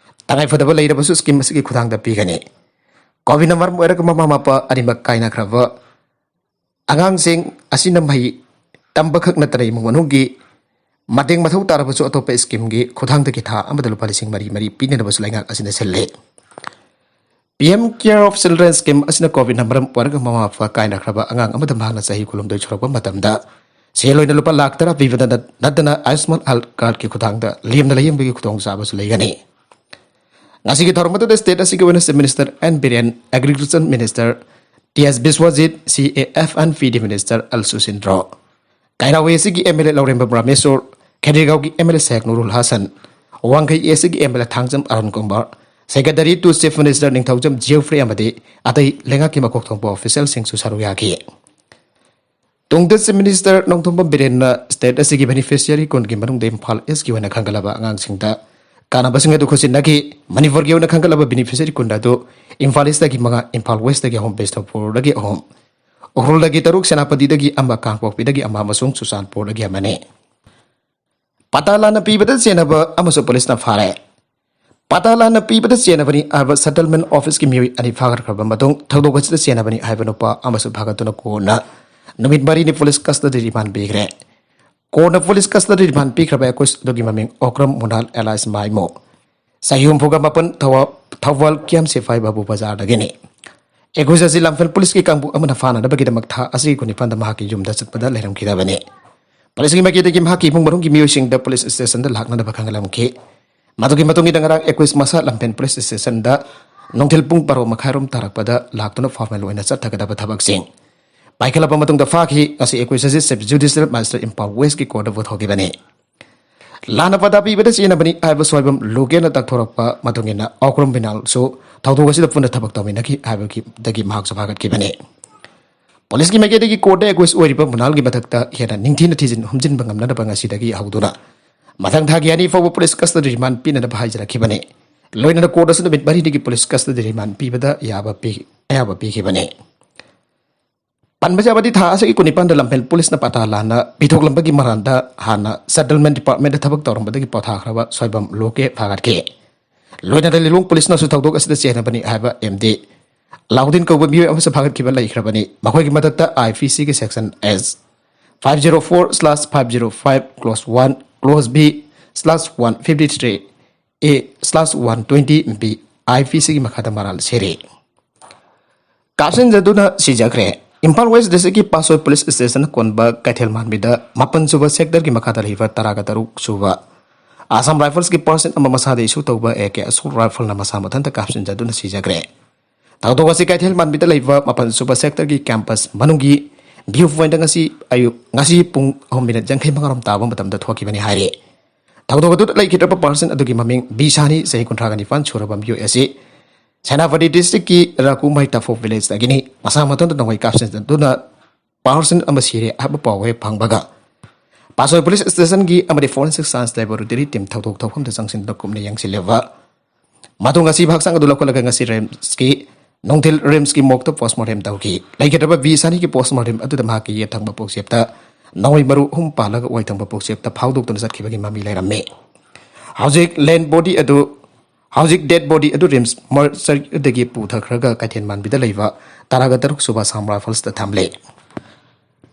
ꯇꯉꯥꯏꯐꯗꯕ ꯂꯩꯔꯕꯁꯨ ꯁ꯭ꯀꯤꯝ ꯑꯁꯤꯒꯤ ꯈꯨꯠꯊꯥꯡꯗ ꯄꯤꯒꯅꯤ꯫ ꯀꯣꯚꯤꯗꯅ ꯃꯔꯝ ꯑꯣꯏꯔꯒ ꯃꯃꯥ ꯃꯄꯥ ꯑꯅꯤꯃꯛ ꯀꯥꯏꯅꯈ꯭ꯔꯕ ꯑꯉꯥꯡꯁꯤꯡ ꯑꯁꯤꯅ ꯃꯍꯩ ꯇꯝꯕꯈꯛ ꯅꯠꯇꯅ ꯏꯃꯨꯡ ꯃꯅꯨꯡꯒꯤ ꯃꯇꯦꯡ ꯃꯊꯧ ꯇꯥꯔꯕꯁꯨ ꯑꯇꯣꯞꯄ ꯁ꯭ꯀꯤꯝꯒꯤ ꯈꯨꯠꯊꯥꯡꯗꯒꯤ ꯊꯥ ꯑꯃꯗ ꯂꯨꯄꯥ ꯂꯤꯁꯤꯡ ꯃꯔꯤ ꯃꯔꯤ ꯄꯤꯅꯅꯕꯁꯨ ꯂꯩꯉꯥꯛ ꯑꯁꯤꯅ ꯁꯤꯜꯂꯤ꯫ P M care of children scheme ꯑꯁꯤꯅ ꯀꯣꯚꯤꯗꯅ ꯃꯔꯝ ꯑꯣꯏꯔꯒ ꯃꯃꯥ ꯃꯄꯥ ꯀꯥꯏꯅꯈ꯭ꯔꯕ ꯑꯉꯥꯡ ꯑꯃꯗ ꯃꯍꯥꯛꯅ ꯆꯍꯤ ꯀꯨꯟꯍꯨꯝꯗꯣꯏ ꯁꯨꯔꯛꯄ ꯃꯇꯝꯗ ꯁꯦꯜ ꯑꯣꯏꯅ ꯂꯨꯄꯥ ꯂꯥꯈ ꯇꯔꯥ ꯄꯤꯕꯗ ꯅꯠ-, ꯅꯠꯇꯅ ꯑꯌꯨꯁꯃꯥꯟ ꯍꯦꯜꯊ ꯀꯥꯔꯗꯀꯤ ꯈꯨꯠꯊꯥꯡꯗ ꯂꯦꯝꯅ ꯂꯥꯌꯦꯡꯕꯒꯤ ꯈꯨꯗꯣꯡꯆꯥꯕꯁꯨ ꯂꯩꯒꯅꯤ꯫ ꯉꯁꯤꯒꯤ ꯊꯧꯔꯝ ꯑꯗꯨꯗ ꯁ꯭ꯇꯦꯠ ꯑꯁꯤꯒꯤ ꯑꯣꯏꯅ chief minister N Biren, agriculture minister T S Biswajit, C A F and P D minister L Susindro, Keirao A ꯁꯤꯒꯤ M L A Laurembam Rameshwor, ꯈꯦꯗꯦꯒꯥꯎꯒꯤ M L A Sheikh Nurul Hassan, Wangkhei A ꯁꯤꯒꯤ M L A Thangjam Arun Kumar, Secretary to Chief Minister Ningthoujam Geoffrey ꯑꯃꯗꯤ ꯑꯇꯩ ꯂꯩꯉꯥꯛꯀꯤ ꯃꯀꯣꯛ ꯊꯣꯡꯕ ꯑꯣꯐꯤꯁꯤꯌꯦꯜꯁꯤꯡꯁꯨ ꯁꯔꯨꯛ ꯌꯥꯈꯤ꯫ ꯇꯨꯡꯗ Chief Minister ꯅꯣꯡꯊꯣꯝꯕꯝ ꯕꯤꯔꯦꯟꯅ state ꯑꯁꯤꯒꯤ beneficiary ꯀꯨꯟꯒꯤ ꯃꯅꯨꯡꯗ ꯏꯝꯐꯥꯜ East ꯀꯤ ꯑꯣꯏꯅ ꯈꯟꯒꯠꯂꯕ ꯑꯉꯥꯡꯁꯤꯡꯗ ꯀꯥꯟꯅꯕꯁꯤꯡ ꯑꯗꯨ ꯈꯨꯠꯁꯤꯟꯅꯈꯤ꯫ ꯃꯅꯤꯄꯨꯔꯒꯤ ꯑꯣꯏꯅ ꯈꯟꯒꯠꯂꯕ beneficiary ꯀꯨꯟ ꯑꯗꯨ ꯏꯝꯐꯥꯜ East ꯇꯒꯤ ꯃꯉꯥ, ꯏꯝꯐꯥꯜ West ꯇꯒꯤ ꯑꯍꯨꯝ, ꯕꯤꯁꯅꯨꯄꯨꯔꯗꯒꯤ ꯑꯍꯨꯝ, ꯎꯈ꯭ꯔꯨꯜꯗꯒꯤ ꯇꯔꯨꯛ, ꯁꯦꯅꯥꯄꯇꯤꯗꯒꯤ ꯑꯃ, ꯀꯥꯡꯄꯣꯛꯄꯤꯗꯒꯤ ꯑꯃ ꯑꯃꯁꯨꯡ ꯆꯨꯔꯆꯥꯟꯄꯨꯔꯗꯒꯤ ꯑꯃꯅꯤ꯫ ꯄꯇꯥ ꯂꯥꯟꯅ ꯄꯤꯕꯗ ꯆꯦꯟꯅꯕ ꯑꯃꯁꯨ ꯄꯨꯂꯤꯁꯅ ꯐꯥꯔꯦ꯫ ꯄꯇꯥ ꯂꯥꯟꯅ ꯄꯤꯕꯗ ꯆꯦꯟꯅꯕꯅꯤ ꯍꯥꯏꯕ settlement office ꯀꯤ ꯃꯤꯑꯣꯏ ꯑꯅꯤ ꯐꯥꯒꯠꯈ꯭ꯔꯕ ꯃꯇꯨꯡ, ꯊꯧꯗꯣꯛ ꯑꯁꯤꯗ ꯆꯦꯟꯅꯕꯅꯤ ꯍꯥꯏꯕ ꯅꯨꯄꯥ ꯑꯃꯁꯨ ꯐꯥꯒꯠꯇꯨꯅ ꯀꯣꯔꯠꯅ ꯅꯨꯃꯤꯠ ꯃꯔꯤꯅꯤ police custody remand ꯄꯤꯈ꯭ꯔꯦ꯫ ꯀꯣꯔꯠꯅ police custody remand ꯄꯤꯈ꯭ꯔꯕ accused ꯑꯗꯨꯒꯤ ꯃꯃꯤꯡ ꯑꯣꯀ꯭ꯔꯝ ꯃꯨꯅꯥꯜ alias ꯃꯥꯏꯃꯣ, ꯆꯍꯤ ꯍꯨꯝꯐꯨꯒ ꯃꯥꯄꯟ, ꯊꯧꯕꯥꯜ, ꯊꯧꯕꯥꯜ ꯀꯤꯌꯥꯝ ꯁꯤꯐꯥꯏ ꯕꯥꯕꯨ ꯕꯖꯥꯔꯗꯒꯤꯅꯤ꯫ Accused ꯑꯁꯤ ꯂꯝꯐꯦꯜ ꯄꯨꯂꯤꯁꯀꯤ ꯀꯥꯡꯕꯨ ꯑꯃꯅ ꯐꯥꯅꯅꯕꯒꯤꯗꯃꯛ ꯊꯥ ꯑꯁꯤꯒꯤ ꯀꯨꯟꯅꯤꯄꯥꯟꯗ ꯃꯍꯥꯛꯀꯤ ꯌꯨꯝꯗ ꯆꯠꯄꯗ ꯂꯩꯔꯝꯈꯤꯗꯕꯅꯤ꯫ ꯄꯨꯂꯤꯁꯀꯤ ꯃꯥꯏꯀꯩꯗꯒꯤ ꯃꯍꯥꯛꯀꯤ ꯏꯃꯨꯡ ꯃꯅꯨꯡꯒꯤ ꯃꯤꯑꯣꯏꯁꯤꯡꯗ police station ꯗ ꯂꯥꯛꯅꯅꯕ ꯈꯪꯍꯜꯂꯝꯈꯤ꯫ ꯃꯗꯨꯒꯤ ꯃꯇꯨꯡ ꯏꯟꯅ ꯉꯔꯥꯡ accused ꯃꯁꯥ ꯂꯝꯐꯦꯜ police station ꯗ ꯅꯨꯡꯊꯤꯜ ꯄꯨꯡ ꯕꯥꯔꯣ ꯃꯈꯥꯏꯔꯣꯝ ꯇꯥꯔꯛꯄꯗ ꯂꯥꯛꯇꯨꯅ formal ꯑꯣꯏꯅ ꯆꯠꯊꯒꯗꯕ ꯊꯕꯛꯁꯤꯡ ꯄꯥꯏꯈꯠꯂꯕ ꯃꯇꯨꯡꯗ ꯐꯥꯈꯤ꯫ ꯉꯁꯤ accused ꯑꯁꯤ Chief Judicial Magistrate Imphal West ꯀꯤ ꯀꯣꯔꯠꯇ ꯄꯨꯊꯣꯛꯈꯤꯕꯅꯤ꯫ ꯂꯥꯟꯅ ꯄꯇꯥ ꯄꯤꯕꯗ ꯆꯦꯟꯅꯕꯅꯤ ꯍꯥꯏꯕ ꯁꯣꯏꯕꯝ ꯂꯨꯀꯦꯅ ꯇꯥꯛꯊꯣꯔꯛꯄ ꯃꯇꯨꯡ ꯏꯟꯅ ꯑꯣꯀ꯭ꯔꯝ ꯕꯤꯅꯥꯜꯁꯨ ꯊꯧꯗꯣꯛ ꯑꯁꯤꯗ ꯄꯨꯟꯅ ꯊꯕꯛ ꯇꯧꯃꯤꯟꯅꯈꯤ ꯍꯥꯏꯕꯗꯒꯤ ꯃꯍꯥꯛꯁꯨ ꯐꯥꯒꯠꯈꯤꯕꯅꯤ꯫ ꯄꯨꯂꯤꯁꯀꯤ ꯃꯥꯏꯀꯩꯗꯒꯤ ꯀꯣꯔꯠꯇ accused ꯑꯣꯏꯔꯤꯕ ꯃꯨꯅꯥꯜꯒꯤ ꯃꯊꯛꯇ ꯍꯦꯟꯅ ꯅꯤꯡꯊꯤꯅ ꯊꯤꯖꯤꯟ ꯍꯨꯝꯖꯤꯟꯕ ꯉꯝꯅꯅꯕ ꯉꯁꯤꯗꯒꯤ ꯍꯧꯗꯨꯅ ꯃꯊꯪ ꯊꯥꯒꯤ ꯑꯅꯤ ꯐꯥꯎꯕ police custody remand ꯄꯤꯅꯅꯕ ꯍꯥꯏꯖꯔꯛꯈꯤꯕꯅꯤ꯫ ꯂꯣꯏꯅꯅ ꯀꯣꯔꯠ ꯑꯁꯤ ꯅꯨꯃꯤꯠ ꯃꯔꯤꯅꯤꯒꯤ police custody remand ꯄꯤꯕꯗ ꯌꯥꯕ ꯄꯤ-, ꯑꯌꯥꯕ ꯄꯤꯈꯤꯕꯅꯤ꯫ ꯄꯟꯕ ꯌꯥꯕꯗꯤ, ꯊꯥ ꯑꯁꯤꯒꯤ ꯀꯨꯟꯅꯤꯄꯥꯟꯗ ꯂꯝꯐꯦꯜ ꯄꯨꯂꯤꯁꯅ ꯄꯇꯥ ꯂꯥꯟꯅ ꯄꯤꯊꯣꯛꯂꯝꯕꯒꯤ ꯃꯔꯥꯜꯗ ꯍꯥꯟꯅ settlement department ꯗ ꯊꯕꯛ ꯇꯧꯔꯝꯕꯗꯒꯤ ꯄꯣꯊꯥꯈ꯭ꯔꯕ ꯁꯣꯏꯕꯝ ꯂꯣꯀꯦ ꯐꯥꯒꯠꯈꯤ꯫ ꯂꯣꯏꯅꯅ ꯂꯤꯂꯣꯡ ꯄꯨꯂꯤꯁꯅꯁꯨ ꯊꯧꯗꯣꯛ ꯑꯁꯤꯗ ꯆꯦꯟꯅꯕꯅꯤ ꯍꯥꯏꯕ ꯑꯦꯝ ꯗꯤ ꯂꯥꯎꯗꯤꯟ ꯀꯧꯕ ꯃꯤꯑꯣꯏ ꯑꯃꯁꯨ ꯐꯥꯒꯠꯈꯤꯕ ꯂꯩꯈ꯭ꯔꯕꯅꯤ꯫ ꯃꯈꯣꯏꯒꯤ ꯃꯊꯛꯇ I P C ꯒꯤ section S five zero four slash five zero five clause one, clause B slash one fifty three A slash one twenty B I P C ꯒꯤ ꯃꯈꯥꯗ ꯃꯔꯥꯜ ꯁꯤꯔꯤ꯫ ꯀꯥꯞꯁꯤꯟꯖꯗꯨꯅ ꯁꯤꯖꯈ꯭ꯔꯦ꯫ ꯏꯝꯐꯥꯜ West District ꯀꯤ ꯄꯥꯠꯁꯣꯏ police station ꯀꯣꯟꯕ ꯀꯩꯊꯦꯜ ꯃꯥꯟꯕꯤꯗ ꯃꯥꯄꯟ ꯁꯨꯕ sector ꯒꯤ ꯃꯈꯥꯗ ꯂꯩꯕ ꯇꯔꯥꯒ ꯇꯔꯨꯛ ꯁꯨꯕ Assam Rifles ꯀꯤ person ꯑꯃ ꯃꯁꯥꯗ issue ꯇꯧꯕ A K assault rifle ꯅ ꯃꯁꯥ ꯃꯊꯟꯇ ꯀꯥꯞꯁꯤꯟꯖꯗꯨꯅ ꯁꯤꯖꯈ꯭ꯔꯦ꯫ ꯊꯧꯗꯣꯛ ꯑꯁꯤ ꯀꯩꯊꯦꯜ ꯃꯥꯟꯕꯤꯗ ꯂꯩꯕ ꯃꯥꯄꯟ ꯁꯨꯕ sector ꯒꯤ campus ꯃꯅꯨꯡꯒꯤ view point ꯗ ꯉꯁꯤ ꯑꯌꯨꯛ, ꯉꯁꯤ ꯄꯨꯡ ꯑꯍꯨꯝ minute ꯌꯥꯡꯈꯩ ꯃꯉꯥ ꯔꯣꯝ ꯇꯥꯕ ꯃꯇꯝꯗ ꯊꯣꯛꯈꯤꯕꯅꯤ ꯍꯥꯏꯔꯤ꯫ ꯊꯧꯗꯣꯛ ꯑꯗꯨꯗ ꯂꯩꯈꯤꯗ꯭ꯔꯕ ꯄꯥꯔꯁꯟ ꯑꯗꯨꯒꯤ ꯃꯃꯤꯡ ꯕꯤ ꯁꯥꯅꯤ, ꯆꯍꯤ ꯀꯨꯟꯊ꯭ꯔꯥꯒ ꯅꯤꯄꯥꯟ ꯁꯨꯔꯕ ꯃꯤꯑꯣꯏ ꯑꯁꯤ ꯁꯦꯅꯥꯄꯇꯤ ꯗꯤꯁꯇ꯭ꯔꯤꯛꯀꯤ ꯔꯥꯀꯨꯃꯥꯏ ꯇꯥꯐꯣ ꯚꯤꯂꯦꯖꯇꯒꯤꯅꯤ꯫ ꯃꯁꯥ ꯃꯊꯟꯇ ꯅꯣꯡꯃꯩ ꯀꯥꯞꯁꯤꯟꯗꯨꯅ ꯄꯥꯔꯁꯟ ꯑꯃ ꯁꯤꯔꯦ ꯍꯥꯏꯕ ꯄꯥꯎ ꯍꯦꯛ ꯐꯪꯕꯒ ꯄꯥꯠꯁꯣꯏ ꯄꯨꯂꯤꯁ ꯁ꯭ꯇꯦꯁꯟꯒꯤ ꯑꯃꯗꯤ ꯐꯣꯔꯦꯟꯁꯤꯛ ꯁꯥꯏꯟꯁ ꯂꯦꯕꯣꯔꯦꯇꯔꯤ ꯇꯤꯝ ꯊꯧꯗꯣꯛ ꯊꯣꯛꯐꯝꯗ ꯆꯪꯁꯤꯟꯗꯨꯅ ꯀꯨꯞꯅ ꯌꯦꯡꯁꯤꯜꯂꯦꯕ꯫ ꯃꯇꯨꯡ ꯑꯁꯤꯕ ꯍꯛꯆꯥꯡ ꯑꯗꯨ ꯂꯧꯈꯠꯂꯒ ꯉꯁꯤ ꯔꯤꯝꯁꯀꯤ ꯅꯨꯡꯊꯤꯜ ꯔꯤꯝꯁꯀꯤ ꯃꯣꯔꯒꯇ ꯄꯣꯁꯃꯣꯔꯇꯦꯝ ꯇꯧꯈꯤ꯫ ꯂꯩꯈꯤꯗ꯭ꯔꯕ ꯕꯤ ꯁꯥꯅꯤꯒꯤ ꯄꯣꯁꯃꯣꯔꯇꯦꯝ ꯑꯗꯨꯗ ꯃꯍꯥꯛꯀꯤ ꯌꯦꯠ ꯊꯪꯕ ꯄꯨꯛꯆꯦꯞꯇ ꯅꯣꯡꯃꯩ ꯃꯔꯨ ꯑꯍꯨꯝ ꯄꯥꯜꯂꯒ ꯑꯣꯏ ꯊꯪꯕ ꯄꯨꯛꯆꯦꯞꯇ ꯐꯥꯎꯗꯣꯛꯇꯨꯅ ꯆꯠꯈꯤꯕꯒꯤ ꯃꯃꯤ ꯂꯩꯔꯝꯃꯤ꯫ ꯍꯧꯖꯤꯛ ꯂꯦꯟ ꯕꯣꯗꯤ ꯑꯗꯨ ꯍꯧꯖꯤꯛ ꯗꯦꯗ ꯕꯣꯗꯤ ꯑꯗꯨ ꯔꯤꯝꯁ ꯃꯣꯔꯆꯔꯤꯗꯒꯤ ꯄꯨꯊꯈ꯭ꯔꯒ ꯀꯩꯊꯦꯜ ꯃꯥꯟꯕꯤꯗ ꯂꯩꯕ ꯇꯔꯥꯒ ꯇꯔꯨꯛ ꯁꯨꯕ ꯑꯁꯥꯝ ꯔꯥꯏꯐꯜꯁꯇ ꯊꯝꯂꯦ꯫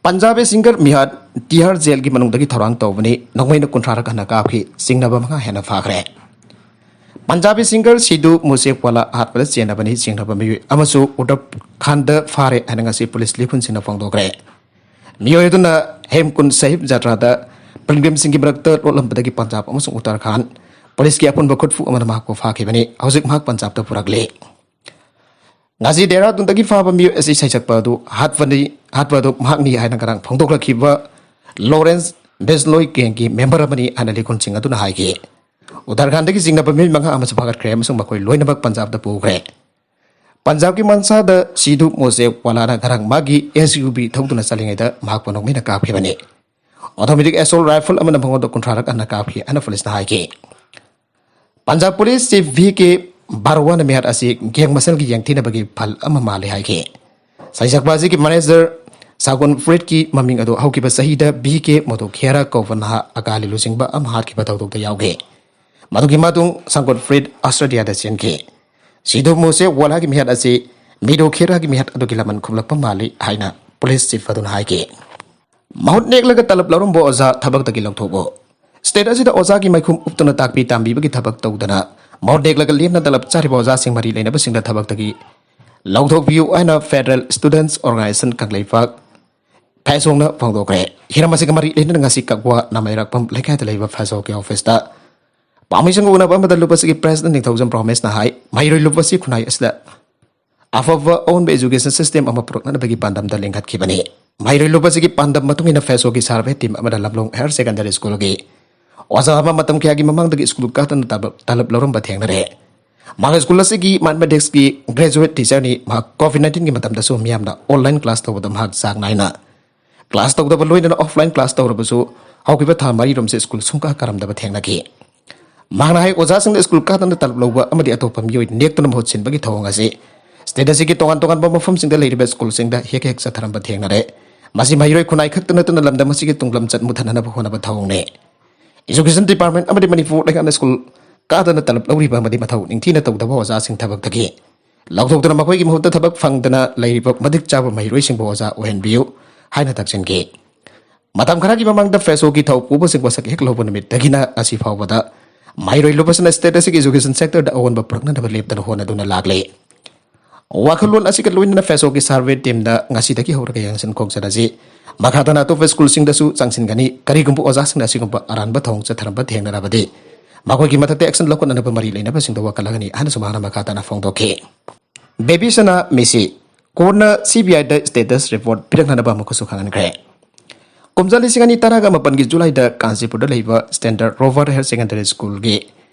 ꯄꯟꯖꯥꯕꯤ ꯁꯤꯡꯒꯔ ꯃꯤꯍꯥꯠ ꯇꯤꯍꯥꯔ ꯖꯦꯜꯒꯤ ꯃꯅꯨꯡꯗꯒꯤ ꯊꯧꯔꯥꯡ ꯇꯧꯕꯅꯤ꯫ ꯅꯣꯡꯃꯩꯅ ꯀꯨꯟꯊ꯭ꯔꯥꯔꯛ ꯍꯟꯅ ꯀꯥꯞꯈꯤ꯫ ꯆꯤꯡꯅꯕ ꯃꯉꯥ ꯍꯦꯟꯅ ꯐꯥꯈ꯭ꯔꯦ꯫ ꯄꯟꯖꯥꯕꯤ ꯁꯤꯡꯒꯔ ꯁꯤꯗꯨ ꯃꯨꯁꯦꯐꯋꯥꯂꯥ ꯍꯥꯠꯄꯗ ꯆꯦꯟꯅꯕꯅꯤ꯫ ꯆꯤꯡꯅꯕ ꯃꯤꯑꯣꯏ ꯑꯃꯁꯨ ꯎꯠꯇꯔꯈꯥꯟꯗ ꯐꯥꯔꯦ ꯍꯥꯏꯅ ꯉꯁꯤ ꯄꯨꯂꯤꯁ ꯂꯤꯈꯨꯟꯁꯤꯡꯅ ꯐꯣꯡꯗꯣꯛꯈ꯭ꯔꯦ꯫ ꯃꯤꯑꯣꯏ ꯑꯗꯨꯅ ꯍꯦꯝꯀꯨꯟ ꯁꯥꯍꯤꯕ ꯖꯇ꯭ꯔꯥꯗ ꯄꯤꯜꯒ꯭ꯔꯤꯝꯁꯤꯡꯒꯤ ꯃꯔꯛꯇ ꯂꯣꯠꯂꯝꯕꯗꯒꯤ ꯄꯟꯖꯥꯕ ꯑꯃꯁꯨꯡ ꯎꯠꯇꯔꯈꯥꯟꯗ ꯄꯨꯂꯤꯁꯀꯤ ꯑꯄꯨꯟꯕ ꯈꯨꯠꯄꯨ ꯑꯃꯅ ꯃꯍꯥꯛꯄꯨ ꯐꯥꯈꯤꯕꯅꯤ꯫ ꯍꯧꯖꯤꯛ ꯃꯍꯥꯛ ꯄꯟꯖꯥꯕꯇ ꯄꯨꯔꯛꯂꯤ꯫ ꯉꯁꯤ ꯗꯦꯍꯔꯥꯗꯨꯟꯗꯒꯤ ꯐꯥꯕ ꯃꯤꯑꯣꯏ ꯑꯁꯤ ꯁꯩꯁꯛꯄ ꯑꯗꯨ ꯍꯥꯠꯄꯅꯤ, ꯍꯥꯠꯄ ꯑꯗꯨ ꯃꯍꯥꯛꯅꯤ ꯍꯥꯏꯅ ꯉꯔꯥꯡ ꯐꯣꯡꯗꯣꯛꯂꯛꯈꯤꯕ ꯂꯣꯔꯦꯟꯁ ꯕꯦꯖꯂꯣꯏ ꯒꯦꯡꯒꯤ ꯃꯦꯝꯕꯔ ꯑꯃꯅꯤ ꯍꯥꯏꯅ ꯂꯤꯈꯨꯟꯁꯤꯡ ꯑꯗꯨꯅ ꯍꯥꯏꯈꯤ꯫ ꯎꯠꯇꯔꯈꯥꯟꯗꯒꯤ ꯆꯤꯡꯅꯕ ꯃꯤꯑꯣꯏ ꯃꯉꯥ ꯑꯃꯁꯨ ꯐꯥꯒꯠꯈ꯭ꯔꯦ ꯑꯃꯁꯨꯡ ꯃꯈꯣꯏ ꯂꯣꯏꯅꯃꯛ ꯄꯟꯖꯥꯕꯇ ꯄꯨꯈ꯭ꯔꯦ꯫ ꯄꯟꯖꯥꯕꯀꯤ ꯃꯟꯁꯥꯗ ꯁꯤꯙꯨ ꯃꯣꯁꯦꯋꯥꯂꯥꯅ ꯉꯔꯥꯡ ꯃꯥꯒꯤ ꯑꯦꯁ ꯌꯨ ꯚꯤ ꯊꯧꯗꯨꯅ ꯆꯠꯂꯤꯉꯩꯗ ꯃꯍꯥꯛꯄꯨ ꯅꯣꯡꯃꯩꯅ ꯀꯥꯞꯈꯤꯕꯅꯤ꯫ ꯑꯣꯇꯣꯃꯦꯇꯤꯛ ꯑꯦꯁꯣꯜ ꯔꯥꯏꯐꯜ ꯑꯃꯅ ꯃꯉꯣꯟꯗ ꯀꯨꯟꯊ꯭ꯔꯥꯔꯛ ꯍꯟꯅ ꯀꯥꯞꯈꯤ ꯍꯥꯏꯅ ꯄꯨꯂꯤꯁꯅ ꯍꯥꯏꯈꯤ꯫ ꯄꯟꯖꯥꯕ ꯄꯨꯂꯤꯁ ꯆꯤꯐ ꯚꯤ ꯀꯦ ꯕꯥꯔꯋꯥꯅ ꯃꯤꯍꯥꯠ ꯑꯁꯤ ꯒꯦꯡ ꯃꯁꯦꯜꯒꯤ ꯌꯦꯡꯊꯤꯅꯕꯒꯤ ꯐꯜ ꯑꯃ ꯃꯥꯜꯂꯤ ꯍꯥꯏꯈꯤ꯫ ꯁꯩꯁꯛꯄ ꯑꯁꯤꯒꯤ ꯃꯦꯅꯦꯖꯔ ꯁꯥꯒꯨꯟ ꯐ꯭ꯔꯤꯗꯀꯤ ꯃꯃꯤꯡ ꯑꯗꯨ ꯍꯧꯈꯤꯕ ꯆꯍꯤꯗ ꯚꯤ ꯀꯦ ꯃꯣꯗꯨꯈꯦꯔꯥ ꯀꯧꯕ ꯅꯍꯥ ꯑꯀꯥꯂꯤ ꯂꯨꯆꯤꯡꯕ ꯑꯃ ꯍꯥꯠꯈꯤꯕ ꯊꯧꯗꯣꯛꯇ ꯌꯥꯎꯈꯤ꯫ ꯃꯗꯨꯒꯤ ꯃꯇꯨꯡ ꯁꯥꯒꯨꯟ ꯐ꯭ꯔꯤꯗ ꯑꯁꯇ꯭ꯔꯦꯂꯤꯌꯥꯗ ꯆꯦꯟꯈꯤ꯫ ꯁꯤꯙꯨ ꯃꯨꯁꯦꯋꯥꯂꯥꯒꯤ ꯃꯤꯍꯥꯠ ꯑꯁꯤ ꯃꯤꯗꯣ ꯈꯦꯔꯥꯒꯤ ꯃꯤꯍꯥꯠ ꯑꯗꯨꯒꯤ ꯂꯃꯟ ꯈꯨꯝꯂꯛꯄ ꯃꯥꯜꯂꯤ ꯍꯥꯏꯅ ꯄꯨꯂꯤꯁ ꯆꯤꯐ ꯑꯗꯨꯅ ꯍꯥꯏꯈꯤ꯫ ꯃꯍꯨꯠ ꯅꯦꯛꯂꯒ ꯇꯂꯕ ꯂꯧꯔꯝꯕ ꯑꯣꯖꯥ ꯊꯕꯛꯇꯒꯤ ꯂꯧꯊꯣꯛꯎ꯫ ꯁ꯭ꯇꯦꯠ ꯑꯁꯤꯗ ꯑꯣꯖꯥꯒꯤ ꯃꯥꯏꯈꯨꯝ ꯎꯞꯇꯨꯅ ꯇꯥꯛꯄꯤ ꯇꯝꯕꯤꯕꯒꯤ ꯊꯕꯛ ꯇꯧꯗꯅ ꯃꯍꯨꯠ ꯅꯦꯛꯂꯒ ꯂꯦꯝꯅ ꯇꯂꯕ ꯆꯥꯔꯤꯕ ꯑꯣꯖꯥꯁꯤꯡ ꯃꯔꯤ ꯂꯩꯅꯕꯁꯤꯡꯗ ꯊꯕꯛꯇꯒꯤ ꯂꯧꯊꯣꯛꯄꯤꯌꯨ ꯍꯥꯏꯅ ꯐꯦꯗꯔꯦꯜ ꯁ꯭ꯇꯨꯗꯦꯟꯠꯁ ꯑꯣꯔꯒꯅꯥꯏꯖꯦꯁꯟ ꯀꯪꯂꯩꯄꯥꯛ ꯐꯦꯁꯣꯡꯅ ꯐꯣꯡꯗꯣꯛꯈ꯭ꯔꯦ꯫ ꯍꯤꯔꯝ ꯑꯁꯤꯒ ꯃꯔꯤ ꯂꯩꯅꯅ ꯉꯁꯤ ꯀꯛꯋꯥ ꯅꯥꯃꯩꯔꯥꯛꯄꯝ ꯂꯩꯀꯥꯏꯗ ꯂꯩꯕ ꯐꯦꯁꯣꯛꯀꯤ ꯑꯣꯐꯤꯁꯇ ꯄꯥꯝꯃꯤꯁꯤꯡꯒ ꯎꯅꯕ ꯑꯃꯗ ꯂꯨꯞ ꯑꯁꯤꯒꯤ ꯄ꯭ꯔꯦꯁꯤꯗꯦꯟꯠ ꯅꯤꯡꯊꯧꯖꯝ ꯄ꯭ꯔꯣꯃꯤꯁꯅ ꯍꯥꯏ, ꯃꯍꯩꯔꯣꯏ ꯂꯨꯞ ꯑꯁꯤ ꯈꯨꯟꯅꯥꯏ ꯑꯁꯤꯗ ꯑꯐꯕ ꯑꯑꯣꯟꯕ ꯑꯦꯖꯨꯀꯦꯁꯟ ꯁꯤꯁꯇꯦꯝ ꯑꯃ ꯄꯨꯔꯛꯅꯅꯕꯒꯤ ꯄꯥꯟꯗꯝꯗ ꯂꯤꯡꯈꯠꯈꯤꯕꯅꯤ꯫ ꯃꯍꯩꯔꯣꯏ ꯂꯨꯞ ꯑꯁꯤꯒꯤ ꯄꯥꯟꯗꯝ ꯃꯇꯨꯡ ꯏꯟꯅ ꯐꯦꯁꯣꯒꯤ ꯁꯥꯔꯚꯦ ꯇꯤꯝ ꯑꯃꯅ ꯂꯝꯂꯣꯡ ꯍꯥꯌꯔ ꯁꯦꯀꯦꯟꯗꯔꯤ ꯁ꯭ꯀꯨꯜꯒꯤ ꯑꯣꯖꯥ ꯑꯃ ꯃꯇꯝ ꯀꯌꯥꯒꯤ ꯃꯃꯥꯡꯗꯒꯤ ꯁ꯭ꯀꯨꯜ ꯀꯥꯗꯅ ꯇꯂꯞ ꯂꯧꯔꯝꯕ ꯊꯦꯡꯅꯔꯦ꯫ ꯃꯍꯥꯛ ꯁ꯭ꯀꯨꯜ ꯑꯁꯤꯒꯤ ꯃꯥꯊꯃꯦꯇꯤꯛꯁꯀꯤ ꯒ꯭ꯔꯦꯖꯨꯋꯦꯠ ꯇꯤꯆꯔꯅꯤ꯫ ꯃꯍꯥꯛ ꯀꯣꯚꯤꯗ ꯅꯥꯏꯟꯇꯤꯟꯒꯤ ꯃꯇꯝꯗꯁꯨ ꯃꯤꯌꯥꯝꯅ ꯑꯣꯟꯂꯥꯏꯟ ꯀ꯭ꯂꯥꯁ ꯇꯧꯕꯗ ꯃꯍꯥꯛ ꯆꯥꯡ ꯅꯥꯏꯅ ꯀ꯭ꯂꯥꯁ ꯇꯧꯗꯕ ꯂꯣꯏꯅꯅ ꯑꯣꯐꯂꯥꯏꯟ ꯀ꯭ꯂꯥꯁ ꯇꯧꯔꯕꯁꯨ ꯍꯧꯈꯤꯕ ꯊꯥ ꯃꯔꯤꯔꯣꯝꯁꯦ ꯁ꯭ꯀꯨꯜ ꯁꯨꯡꯀꯥ ꯀꯥꯔꯝꯗꯕ ꯊꯦꯡꯅꯈꯤ꯫ ꯃꯍꯥꯛꯅ ꯍꯥꯏ, ꯑꯣꯖꯥꯁꯤꯡꯅ ꯁ꯭ꯀꯨꯜ ꯀꯥꯗꯅ ꯇꯂꯞ ꯂꯧꯕ ꯑꯃꯗꯤ ꯑꯇꯣꯞꯄ ꯃꯤꯑꯣꯏ ꯅꯦꯛꯇꯨꯅ ꯃꯍꯨꯠ ꯁꯤꯟꯕꯒꯤ ꯊꯧꯑꯣꯡ ꯑꯁꯤ ꯁ꯭ꯇꯦꯠ ꯑꯁꯤꯒꯤ ꯇꯣꯉꯥꯟ ꯇꯣꯉꯥꯟꯕ ꯃꯐꯝꯁꯤꯡꯗ ꯂꯩꯔꯤꯕ ꯁ꯭ꯀꯨꯜꯁꯤꯡꯗ ꯍꯦꯛ ꯍꯦꯛ ꯆꯠꯊꯔꯝꯕ ꯊꯦꯡꯅꯔꯦ꯫ ꯃꯁꯤ ꯃꯍꯩꯔꯣꯏ ꯈꯨꯟꯅꯥꯏ ꯈꯛꯇ ꯅꯠꯇꯅ ꯂꯝꯗꯝ ꯑꯁꯤꯒꯤ ꯇꯨꯡꯂꯝꯆꯠ ꯃꯨꯊꯠꯅꯅꯕ ꯍꯣꯠꯅꯕ ꯊꯧꯑꯣꯡꯅꯤ꯫ ꯏꯖꯨꯀꯦꯁꯟ ꯗꯤꯄꯥꯔꯠꯃꯦꯟ ꯑꯃꯗꯤ ꯃꯅꯤꯄꯨꯔ ꯂꯩꯉꯥꯛꯅ ꯁ꯭ꯀꯨꯜ ꯀꯥꯗꯅ ꯇꯂꯞ ꯂꯧꯔꯤꯕ ꯑꯃꯗꯤ ꯃꯊꯧ ꯅꯤꯡꯊꯤꯅ ꯇꯧꯗꯕ ꯑꯣꯖꯥꯁꯤꯡ ꯊꯕꯛꯇꯒꯤ ꯂꯧꯊꯣꯛꯇꯨꯅ ꯃꯈꯣꯏꯒꯤ ꯃꯍꯨꯠꯇ ꯊꯕꯛ ꯐꯪꯗꯅ ꯂꯩꯔꯤꯕ ꯃꯇꯤꯛ ꯆꯥꯕ ꯃꯍꯩꯔꯣꯏꯁꯤꯡꯕꯨ ꯑꯣꯖꯥ ꯑꯣꯏꯍꯟꯕꯤꯌꯨ ꯍꯥꯏꯅ ꯇꯛꯁꯤꯟꯈꯤ꯫ ꯃꯇꯝ ꯈꯔꯒꯤ ꯃꯃꯥꯡꯗ ꯐꯦꯁꯣꯒꯤ ꯊꯧ ꯄꯨꯕꯁꯤꯡ ꯋꯥꯁꯛ ꯍꯦꯛ ꯂꯧꯕ ꯅꯨꯃꯤꯠꯇꯒꯤꯅ ꯉꯁꯤ ꯐꯥꯎꯕꯗ ꯃꯍꯩꯔꯣꯏ ꯂꯨꯕꯁꯤꯡꯅ ꯁ꯭ꯇꯦꯠ ꯑꯁꯤꯒꯤ ꯏꯖꯨꯀꯦꯁꯟ ꯁꯦꯛꯇꯔꯗ ꯑꯑꯣꯟꯕ ꯄꯨꯔꯛꯅꯅꯕ ꯂꯦꯞꯇꯅ ꯍꯣꯠꯅꯗꯨꯅ ꯂꯥꯛꯂꯤ꯫ ꯋꯥꯈꯜꯂꯣꯟ ꯑꯁꯤꯒ ꯂꯣꯏꯅꯅ ꯐꯦꯁꯣꯒꯤ ꯁꯔꯚꯦ ꯇꯤꯝꯅ ꯉꯁꯤꯗꯒꯤ ꯍꯧꯔꯒ ꯌꯦꯡꯁꯤꯟ ꯈꯣꯡꯖꯠ ꯑꯁꯤ ꯃꯈꯥ ꯇꯥꯅ ꯑꯇꯣꯞꯄ ꯁ꯭ꯀꯨꯜꯁꯤꯡꯗꯁꯨ ꯆꯪꯁꯤꯟꯒꯅꯤ꯫ ꯀꯔꯤꯒꯨꯝꯕ ꯑꯣꯖꯥꯁꯤꯡꯅ ꯑꯁꯤꯒꯨꯝꯕ ꯑꯔꯥꯟꯕ ꯊꯧꯑꯣꯡ ꯆꯠꯊꯔꯝꯕ ꯊꯦꯡꯅꯔꯕꯗꯤ ꯃꯈꯣꯏꯒꯤ ꯃꯊꯛꯇ ꯑꯦꯛꯁꯟ ꯂꯧꯈꯠꯅꯅꯕ ꯃꯔꯤ ꯂꯩꯅꯕꯁꯤꯡꯗ ꯋꯥꯀꯠꯂꯒꯅꯤ ꯍꯥꯏꯅꯁꯨ ꯃꯍꯥꯛꯅ ꯃꯈꯥ ꯇꯥꯅ ꯐꯣꯡꯗꯣꯛꯈꯤ꯫ ꯕꯦꯕꯤ ꯁꯅꯥ ꯃꯤꯁꯤ ꯀꯣꯔꯠꯅ ꯁꯤ ꯕꯤ ꯑꯥꯏꯗ ꯁ꯭ꯇꯦꯇꯁ ꯔꯤꯄꯣꯔꯠ ꯄꯤꯔꯛꯅꯅꯕ ꯑꯃꯨꯛꯀꯁꯨ ꯈꯪꯍꯟꯈ꯭ꯔꯦ꯫ ꯀꯨꯝꯖꯥ ꯂꯤꯁꯤꯡ ꯑꯅꯤ ꯇꯔꯥꯒ ꯃꯥꯄꯟꯒꯤ ꯖꯨꯂꯥꯏꯗ ꯀꯥꯟꯆꯤꯄꯨꯔꯗ ꯂꯩꯕ ꯁ꯭ꯇꯦꯟꯗꯔꯗ ꯔꯣꯚꯔ ꯍꯥꯌꯔ ꯁꯦꯀꯦꯟꯗꯔꯤ ꯁ꯭ꯀꯨꯜꯒꯤ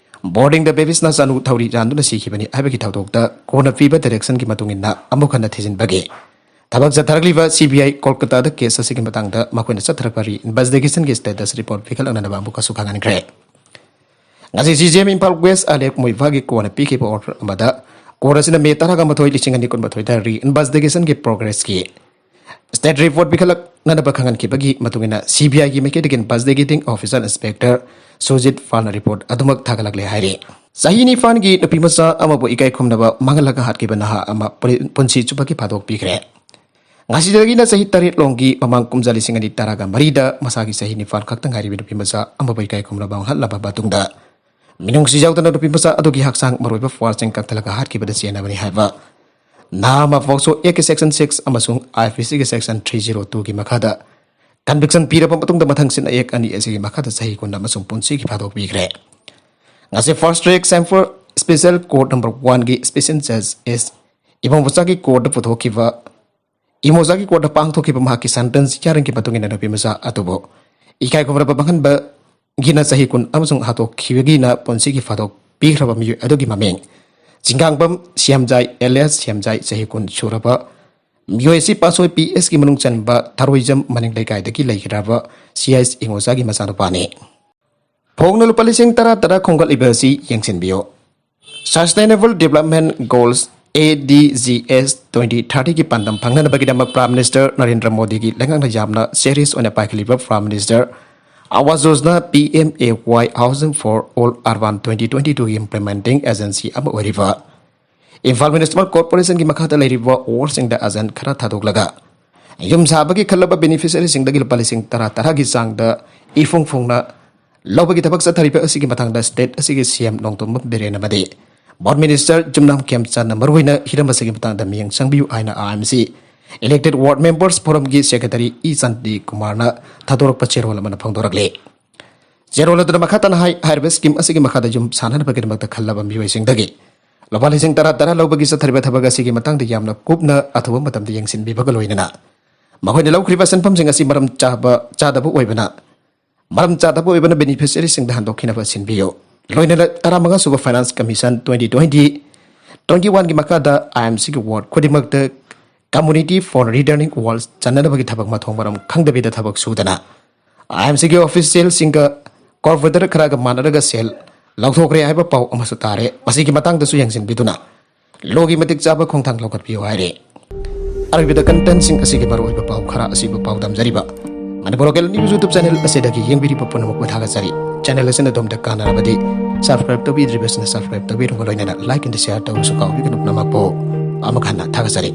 ꯕꯣꯔꯗꯤꯡꯗ ꯕꯦꯕꯤ ꯁꯅꯥ ꯆꯅꯨ ꯊꯧꯔꯤ ꯌꯥꯟꯗꯨꯅ ꯁꯤꯈꯤꯕꯅꯤ ꯍꯥꯏꯕꯒꯤ ꯊꯧꯗꯣꯛꯇ ꯀꯣꯔꯠꯅ ꯄꯤꯕ ꯗꯥꯏꯔꯦꯛꯁꯟꯒꯤ ꯃꯇꯨꯡ ꯏꯟꯅ ꯑꯃꯨꯛ ꯍꯟꯅ ꯊꯤꯖꯤꯟꯕꯒꯤ ꯊꯕꯛ ꯆꯠꯊꯔꯛꯂꯤꯕ ꯁꯤ ꯕꯤ ꯑꯥꯏ ꯀꯣꯜꯀꯇꯥꯗ ꯀꯦꯁ ꯑꯁꯤꯒꯤ ꯃꯇꯥꯡꯗ ꯃꯈꯣꯏꯅ ꯆꯠꯊꯔꯛꯄ ꯔꯤ ꯏꯟꯚꯦꯁꯇꯤꯒꯦꯁꯟꯒꯤ ꯁ꯭ꯇꯦꯇꯁ ꯔꯤꯄꯣꯔꯠ ꯄꯤꯈꯠꯂꯛꯅꯅꯕ ꯑꯃꯨꯛꯀꯁꯨ ꯈꯪꯍꯟꯈ꯭ꯔꯦ꯫ ꯉꯁꯤ C J M Imphal west Alek ꯃꯣꯏꯚꯥꯒꯤ ꯀꯣꯟꯅ ꯄꯤꯈꯤꯕ ꯑꯣꯔꯗꯔ ꯑꯃꯗ ꯀꯣꯔꯠ ꯑꯁꯤꯅ ꯃꯦ ꯇꯔꯥꯒ ꯃꯥꯊꯣꯏ, ꯂꯤꯁꯤꯡ ꯑꯅꯤ ꯀꯨꯟꯃꯥꯊꯣꯏꯗ ꯔꯤ ꯏꯟꯚꯦꯁꯇꯤꯒꯦꯁꯟꯒꯤ ꯄ꯭ꯔꯣꯒ꯭ꯔꯦꯁꯀꯤ ꯁ꯭ꯇꯦꯠ ꯔꯤꯄꯣꯔꯠ ꯄꯤꯈꯠꯂꯛꯅꯅꯕ ꯈꯪꯍꯟꯈꯤꯕꯒꯤ ꯃꯇꯨꯡ ꯏꯟꯅ ꯁꯤ ꯕꯤ ꯑꯥꯏꯒꯤ ꯃꯥꯏꯀꯩꯗꯒꯤ ꯏꯟꯚꯦꯁꯇꯤꯒꯦꯇꯤꯡ ꯑꯣꯐꯤꯁꯔ ꯏꯟꯁꯄꯦꯛꯇꯔ ꯁꯨꯖꯤꯠ ꯄꯥꯜꯅ ꯔꯤꯄꯣꯔꯠ ꯑꯗꯨꯃꯛ ꯊꯥꯒꯠꯂꯛꯂꯦ ꯍꯥꯏꯔꯤ꯫ ꯆꯍꯤ ꯅꯤꯄꯥꯟꯒꯤ ꯅꯨꯄꯤ ꯃꯆꯥ ꯑꯃꯕꯨ ꯏꯀꯥꯏ ꯈꯨꯝꯅꯕ ꯃꯥꯡꯍꯜꯂꯒ ꯍꯥꯠꯈꯤꯕ ꯅꯍꯥ ꯑꯃ ꯄꯨꯂꯤ-, ꯄꯨꯟꯁꯤ ꯆꯨꯞꯄꯒꯤ ꯐꯥꯗꯣꯛ ꯄꯤꯈ꯭ꯔꯦ꯫ ꯉꯁꯤꯗꯒꯤꯅ ꯆꯍꯤ ꯇꯔꯦꯠ ꯂꯣꯝꯒꯤ ꯃꯃꯥꯡ ꯀꯨꯝꯖꯥ ꯂꯤꯁꯤꯡ ꯑꯅꯤ ꯇꯔꯥꯒ ꯃꯔꯤꯗ ꯃꯁꯥꯒꯤ ꯆꯍꯤ ꯅꯤꯄꯥꯟ ꯈꯛꯇ ꯉꯥꯏꯔꯤꯕ ꯅꯨꯄꯤ ꯃꯆꯥ ꯑꯃꯕꯨ ꯏꯀꯥꯏ ꯈꯨꯝꯅꯕ ꯃꯥꯡꯍꯜꯂꯕ ꯃꯇꯨꯡꯗ ꯃꯤꯅꯨꯡꯁꯤ ꯌꯥꯎꯗꯅ ꯅꯨꯄꯤ ꯃꯆꯥ ꯑꯗꯨꯒꯤ ꯍꯛꯆꯥꯡ ꯃꯔꯨꯑꯣꯏꯕ ꯄꯥꯔꯠꯁꯤꯡ ꯀꯛꯊꯠꯂꯒ ꯍꯥꯠꯈꯤꯕꯗ ꯆꯦꯟꯅꯕꯅꯤ ꯍꯥꯏꯕ ꯅꯍꯥ ꯑꯃ ꯄꯣꯛꯁꯣ ꯑꯦꯛꯀꯤ ꯁꯦꯛꯁꯟ ꯁꯤꯛꯁ ꯑꯃꯁꯨꯡ ꯑꯥꯏ ꯄꯤ ꯁꯤꯒꯤ ꯁꯦꯛꯁꯟ ꯊ꯭ꯔꯤ ꯖꯤꯔꯣ ꯇꯨꯒꯤ ꯃꯈꯥꯗ ꯀꯟꯚꯤꯛꯁꯟ ꯄꯤꯔꯕ ꯃꯇꯨꯡꯗ ꯃꯊꯪꯁꯤꯠꯅ ꯑꯦꯛ ꯑꯅꯤ ꯑꯁꯤꯒꯤ ꯃꯈꯥꯗ ꯆꯍꯤ ꯀꯨꯟ ꯑꯃꯁꯨꯡ ꯄꯨꯟꯁꯤꯒꯤ ꯐꯥꯗꯣꯛ ꯄꯤꯈ꯭ꯔꯦ꯫ ꯉꯁꯤ ꯐꯥꯔꯁ ꯇ꯭ꯔꯦꯛ ꯁꯦꯝꯐꯣꯔ ꯁ꯭ꯄꯦꯁꯦꯜ ꯀꯣꯔꯠ ꯅꯝꯕꯔ ꯋꯥꯟꯒꯤ ꯁ꯭ꯄꯦꯁꯦꯜ ꯖꯖ ꯑꯦꯁ ꯏꯃꯣꯆꯥꯒꯤ ꯀꯣꯔꯠꯇ ꯄꯨꯊꯣꯛꯈꯤꯕ, ꯏꯃꯣꯆꯥꯒꯤ ꯀꯣꯔꯠꯇ ꯄꯥꯡꯊꯣꯛꯈꯤꯕ ꯃꯍꯥꯛꯀꯤ ꯁꯦꯟꯇꯦꯟꯁ ꯍꯤꯌꯥꯔꯤꯡꯒꯤ ꯃꯇꯨꯡ ꯏꯟꯅ ꯅꯨꯄꯤ ꯃꯆꯥ ꯑꯗꯨꯕꯨ ꯏꯀꯥꯏ ꯈꯨꯝꯅꯕ ꯃꯥꯡꯍꯟꯕ ꯒꯤꯅ ꯆꯍꯤ ꯀꯨꯟ ꯑꯃꯁꯨꯡ ꯍꯥꯠꯇꯣꯛꯈꯤꯕꯒꯤꯅ ꯄꯨꯟꯁꯤꯒꯤ ꯐꯥꯗꯣꯛ ꯄꯤꯈ꯭ꯔꯕ ꯃꯤꯑꯣꯏ ꯑꯗꯨꯒꯤ ꯃꯃꯤꯡ꯫ ꯆꯤꯡꯒꯥꯡꯕꯝ ꯁꯦꯝꯖꯥꯏ alias ꯁꯦꯝꯖꯥꯏ, ꯆꯍꯤ ꯀꯨꯟ ꯁꯨꯔꯕ ꯃꯤꯑꯣꯏ ꯑꯁꯤ ꯄꯥꯠꯁꯣꯏ P S ꯀꯤ ꯃꯅꯨꯡ ꯆꯟꯕ ꯊꯔꯣꯏꯖꯝ ꯃꯅꯤꯡ ꯂꯩꯀꯥꯏꯗꯒꯤ ꯂꯩꯈꯤꯗ꯭ꯔꯕ C S ꯏꯉꯣꯆꯥꯒꯤ ꯃꯆꯥꯅꯨꯄꯥꯅꯤ꯫ ꯐꯣꯡꯅ ꯂꯨꯄꯥ ꯂꯤꯁꯤꯡ ꯇꯔꯥ ꯇꯔꯥ ꯈꯣꯝꯒꯠꯂꯤꯕ ꯑꯁꯤ ꯌꯦꯡꯁꯤꯟꯕꯤꯌꯨ꯫ Sustainable Development Goals, A D G S, twenty thirty ꯒꯤ ꯄꯥꯟꯗꯝ ꯐꯪꯅꯅꯕꯒꯤꯗꯃꯛ Prime Minister ꯅꯔꯦꯟꯗ꯭ꯔ ꯃꯣꯗꯤꯒꯤ ꯂꯩꯉꯥꯛꯅ ꯌꯥꯝꯅ serious ꯑꯣꯏꯅ ꯄꯥꯏꯈꯠꯂꯤꯕ Prime Minister Awas Yojana, P M A Y, Housing for All Urban twenty twenty-two ꯒꯤ implementing agency ꯑꯃ ꯑꯣꯏꯔꯤꯕ ꯏꯝꯐꯥꯜ Municipal Corporation ꯒꯤ ꯃꯈꯥꯗ ꯂꯩꯔꯤꯕ ward ꯁꯤꯡꯗ agent ꯈꯔ ꯊꯥꯗꯣꯛꯂꯒ ꯌꯨꯝ ꯁꯥꯕꯒꯤ ꯈꯜꯂꯕ beneficiary ꯁꯤꯡꯗꯒꯤ ꯂꯨꯄꯥ ꯂꯤꯁꯤꯡ ꯇꯔꯥ ꯇꯔꯥꯒꯤ ꯆꯥꯡꯗ ꯏꯐꯣꯡ ꯐꯣꯡꯅ ꯂꯧꯕꯒꯤ ꯊꯕꯛ ꯆꯠꯊꯔꯤꯕ ꯑꯁꯤꯒꯤ ꯃꯇꯥꯡꯗ state ꯑꯁꯤꯒꯤ C M ꯅꯣꯡꯊꯣꯝꯕꯝ ꯕꯤꯔꯦꯟ ꯑꯃꯗꯤ Board Minister ꯌꯨꯝꯅꯥꯝ ꯈꯦꯝꯆꯥꯟꯅ ꯃꯔꯨꯑꯣꯏꯅ ꯍꯤꯔꯝ ꯑꯁꯤꯒꯤ ꯃꯇꯥꯡꯗ ꯃꯤꯠꯌꯦꯡ ꯆꯪꯕꯤꯌꯨ ꯍꯥꯏꯅ I M C Elected Ward Members Forum ꯒꯤ Secretary ꯏ ꯁꯥꯟꯇꯤ ꯀꯨꯃꯥꯔꯅ ꯊꯥꯗꯣꯔꯛꯄ ꯆꯦꯔꯣꯜ ꯑꯃꯅ ꯐꯣꯡꯗꯣꯔꯛꯂꯤ꯫ ꯆꯦꯔꯣꯜ ꯑꯗꯨꯅ ꯃꯈꯥ ꯇꯥꯅ ꯍꯥꯏ, ꯍꯥꯏꯔꯤꯕ scheme ꯑꯁꯤꯒꯤ ꯃꯈꯥꯗ ꯌꯨꯝ ꯁꯥꯅꯅꯕꯒꯤꯗꯃꯛꯇ ꯈꯜꯂꯕ ꯃꯤꯑꯣꯏꯁꯤꯡꯗꯒꯤ ꯂꯨꯄꯥ ꯂꯤꯁꯤꯡ ꯇꯔꯥ ꯇꯔꯥ ꯂꯧꯕꯒꯤ ꯆꯠꯊꯔꯤꯕ ꯊꯕꯛ ꯑꯁꯤꯒꯤ ꯃꯇꯥꯡꯗ ꯌꯥꯝꯅ ꯀꯨꯞꯅ ꯑꯊꯨꯕ ꯃꯇꯝꯗ ꯌꯦꯡꯁꯤꯟꯕꯤꯕꯒ ꯂꯣꯏꯅꯅ ꯃꯈꯣꯏꯅ ꯂꯧꯈ꯭ꯔꯤꯕ ꯁꯦꯟꯐꯝꯁꯤꯡ ꯑꯁꯤ ꯃꯔꯝ ꯆꯥꯕ, ꯆꯥꯗꯕ ꯑꯣꯏꯕꯅ, ꯃꯔꯝ ꯆꯥꯗꯕ ꯑꯣꯏꯕꯅ beneficiary ꯁꯤꯡꯗ ꯍꯟꯗꯣꯛꯈꯤꯅꯕ ꯁꯤꯟꯕꯤꯌꯨ꯫ ꯂꯣꯏꯅꯅ ꯇꯔꯥꯃꯉꯥ ꯁꯨꯕ Finance Commission twenty twenty, twenty-one ꯒꯤ ꯃꯈꯥꯗ I M C ꯒꯤ ward ꯈꯨꯗꯤꯡꯃꯛꯇ Community for Returning Walls ꯆꯟꯅꯅꯕꯒꯤ ꯊꯕꯛ ꯃꯊꯣꯡ ꯃꯔꯝ ꯈꯪꯗꯕꯤꯗ ꯊꯕꯛ ꯁꯨꯗꯅ I M C ꯒꯤ official ꯁꯤꯡꯒ corporator ꯈꯔꯒ ꯃꯥꯟꯅꯔꯒ ꯁꯦꯜ ꯂꯧꯊꯣꯛꯈ꯭ꯔꯦ ꯍꯥꯏꯕ ꯄꯥꯎ ꯑꯃꯁꯨ ꯇꯥꯔꯦ꯫ ꯃꯁꯤꯒꯤ ꯃꯇꯥꯡꯗꯁꯨ ꯌꯦꯡꯁꯤꯟꯕꯤꯗꯨꯅ ꯂꯣꯒꯤ ꯃꯇꯤꯛ ꯆꯥꯕ ꯈꯣꯡꯊꯥꯡ ꯂꯧꯈꯠꯄꯤꯌꯨ ꯍꯥꯏꯔꯤ꯫ ꯑꯔꯣꯏꯕꯗ content ꯁꯤꯡ ꯑꯁꯤꯒꯤ ꯃꯔꯨꯑꯣꯏꯕ ꯄꯥꯎ ꯈꯔ ꯑꯁꯤꯕꯨ ꯄꯥꯎꯗꯝꯖꯔꯤꯕ Manipur Local News YouTube channel ꯑꯁꯤꯗꯒꯤ ꯌꯦꯡꯕꯤꯔꯤꯕ ꯄꯨꯝꯅꯃꯛꯄꯨ ꯊꯥꯒꯠꯆꯔꯤ꯫ Channel ꯑꯁꯤꯅ ꯑꯗꯣꯝꯗ ꯀꯥꯟꯅꯔꯕꯗꯤ subscribe ꯇꯧꯕꯤꯗ꯭ꯔꯤꯕꯁꯤꯡꯅ subscribe ꯇꯧꯕꯤꯔꯨꯕ ꯂꯣꯏꯅꯅ like and share ꯇꯧꯕꯁꯨ ꯀꯥꯎꯕꯤꯒꯅꯨ꯫ ꯄꯨꯝꯅꯃꯛꯄꯨ ꯑꯃꯨꯛ ꯍꯟꯅ ꯊꯥꯒꯠꯆꯔꯤ꯫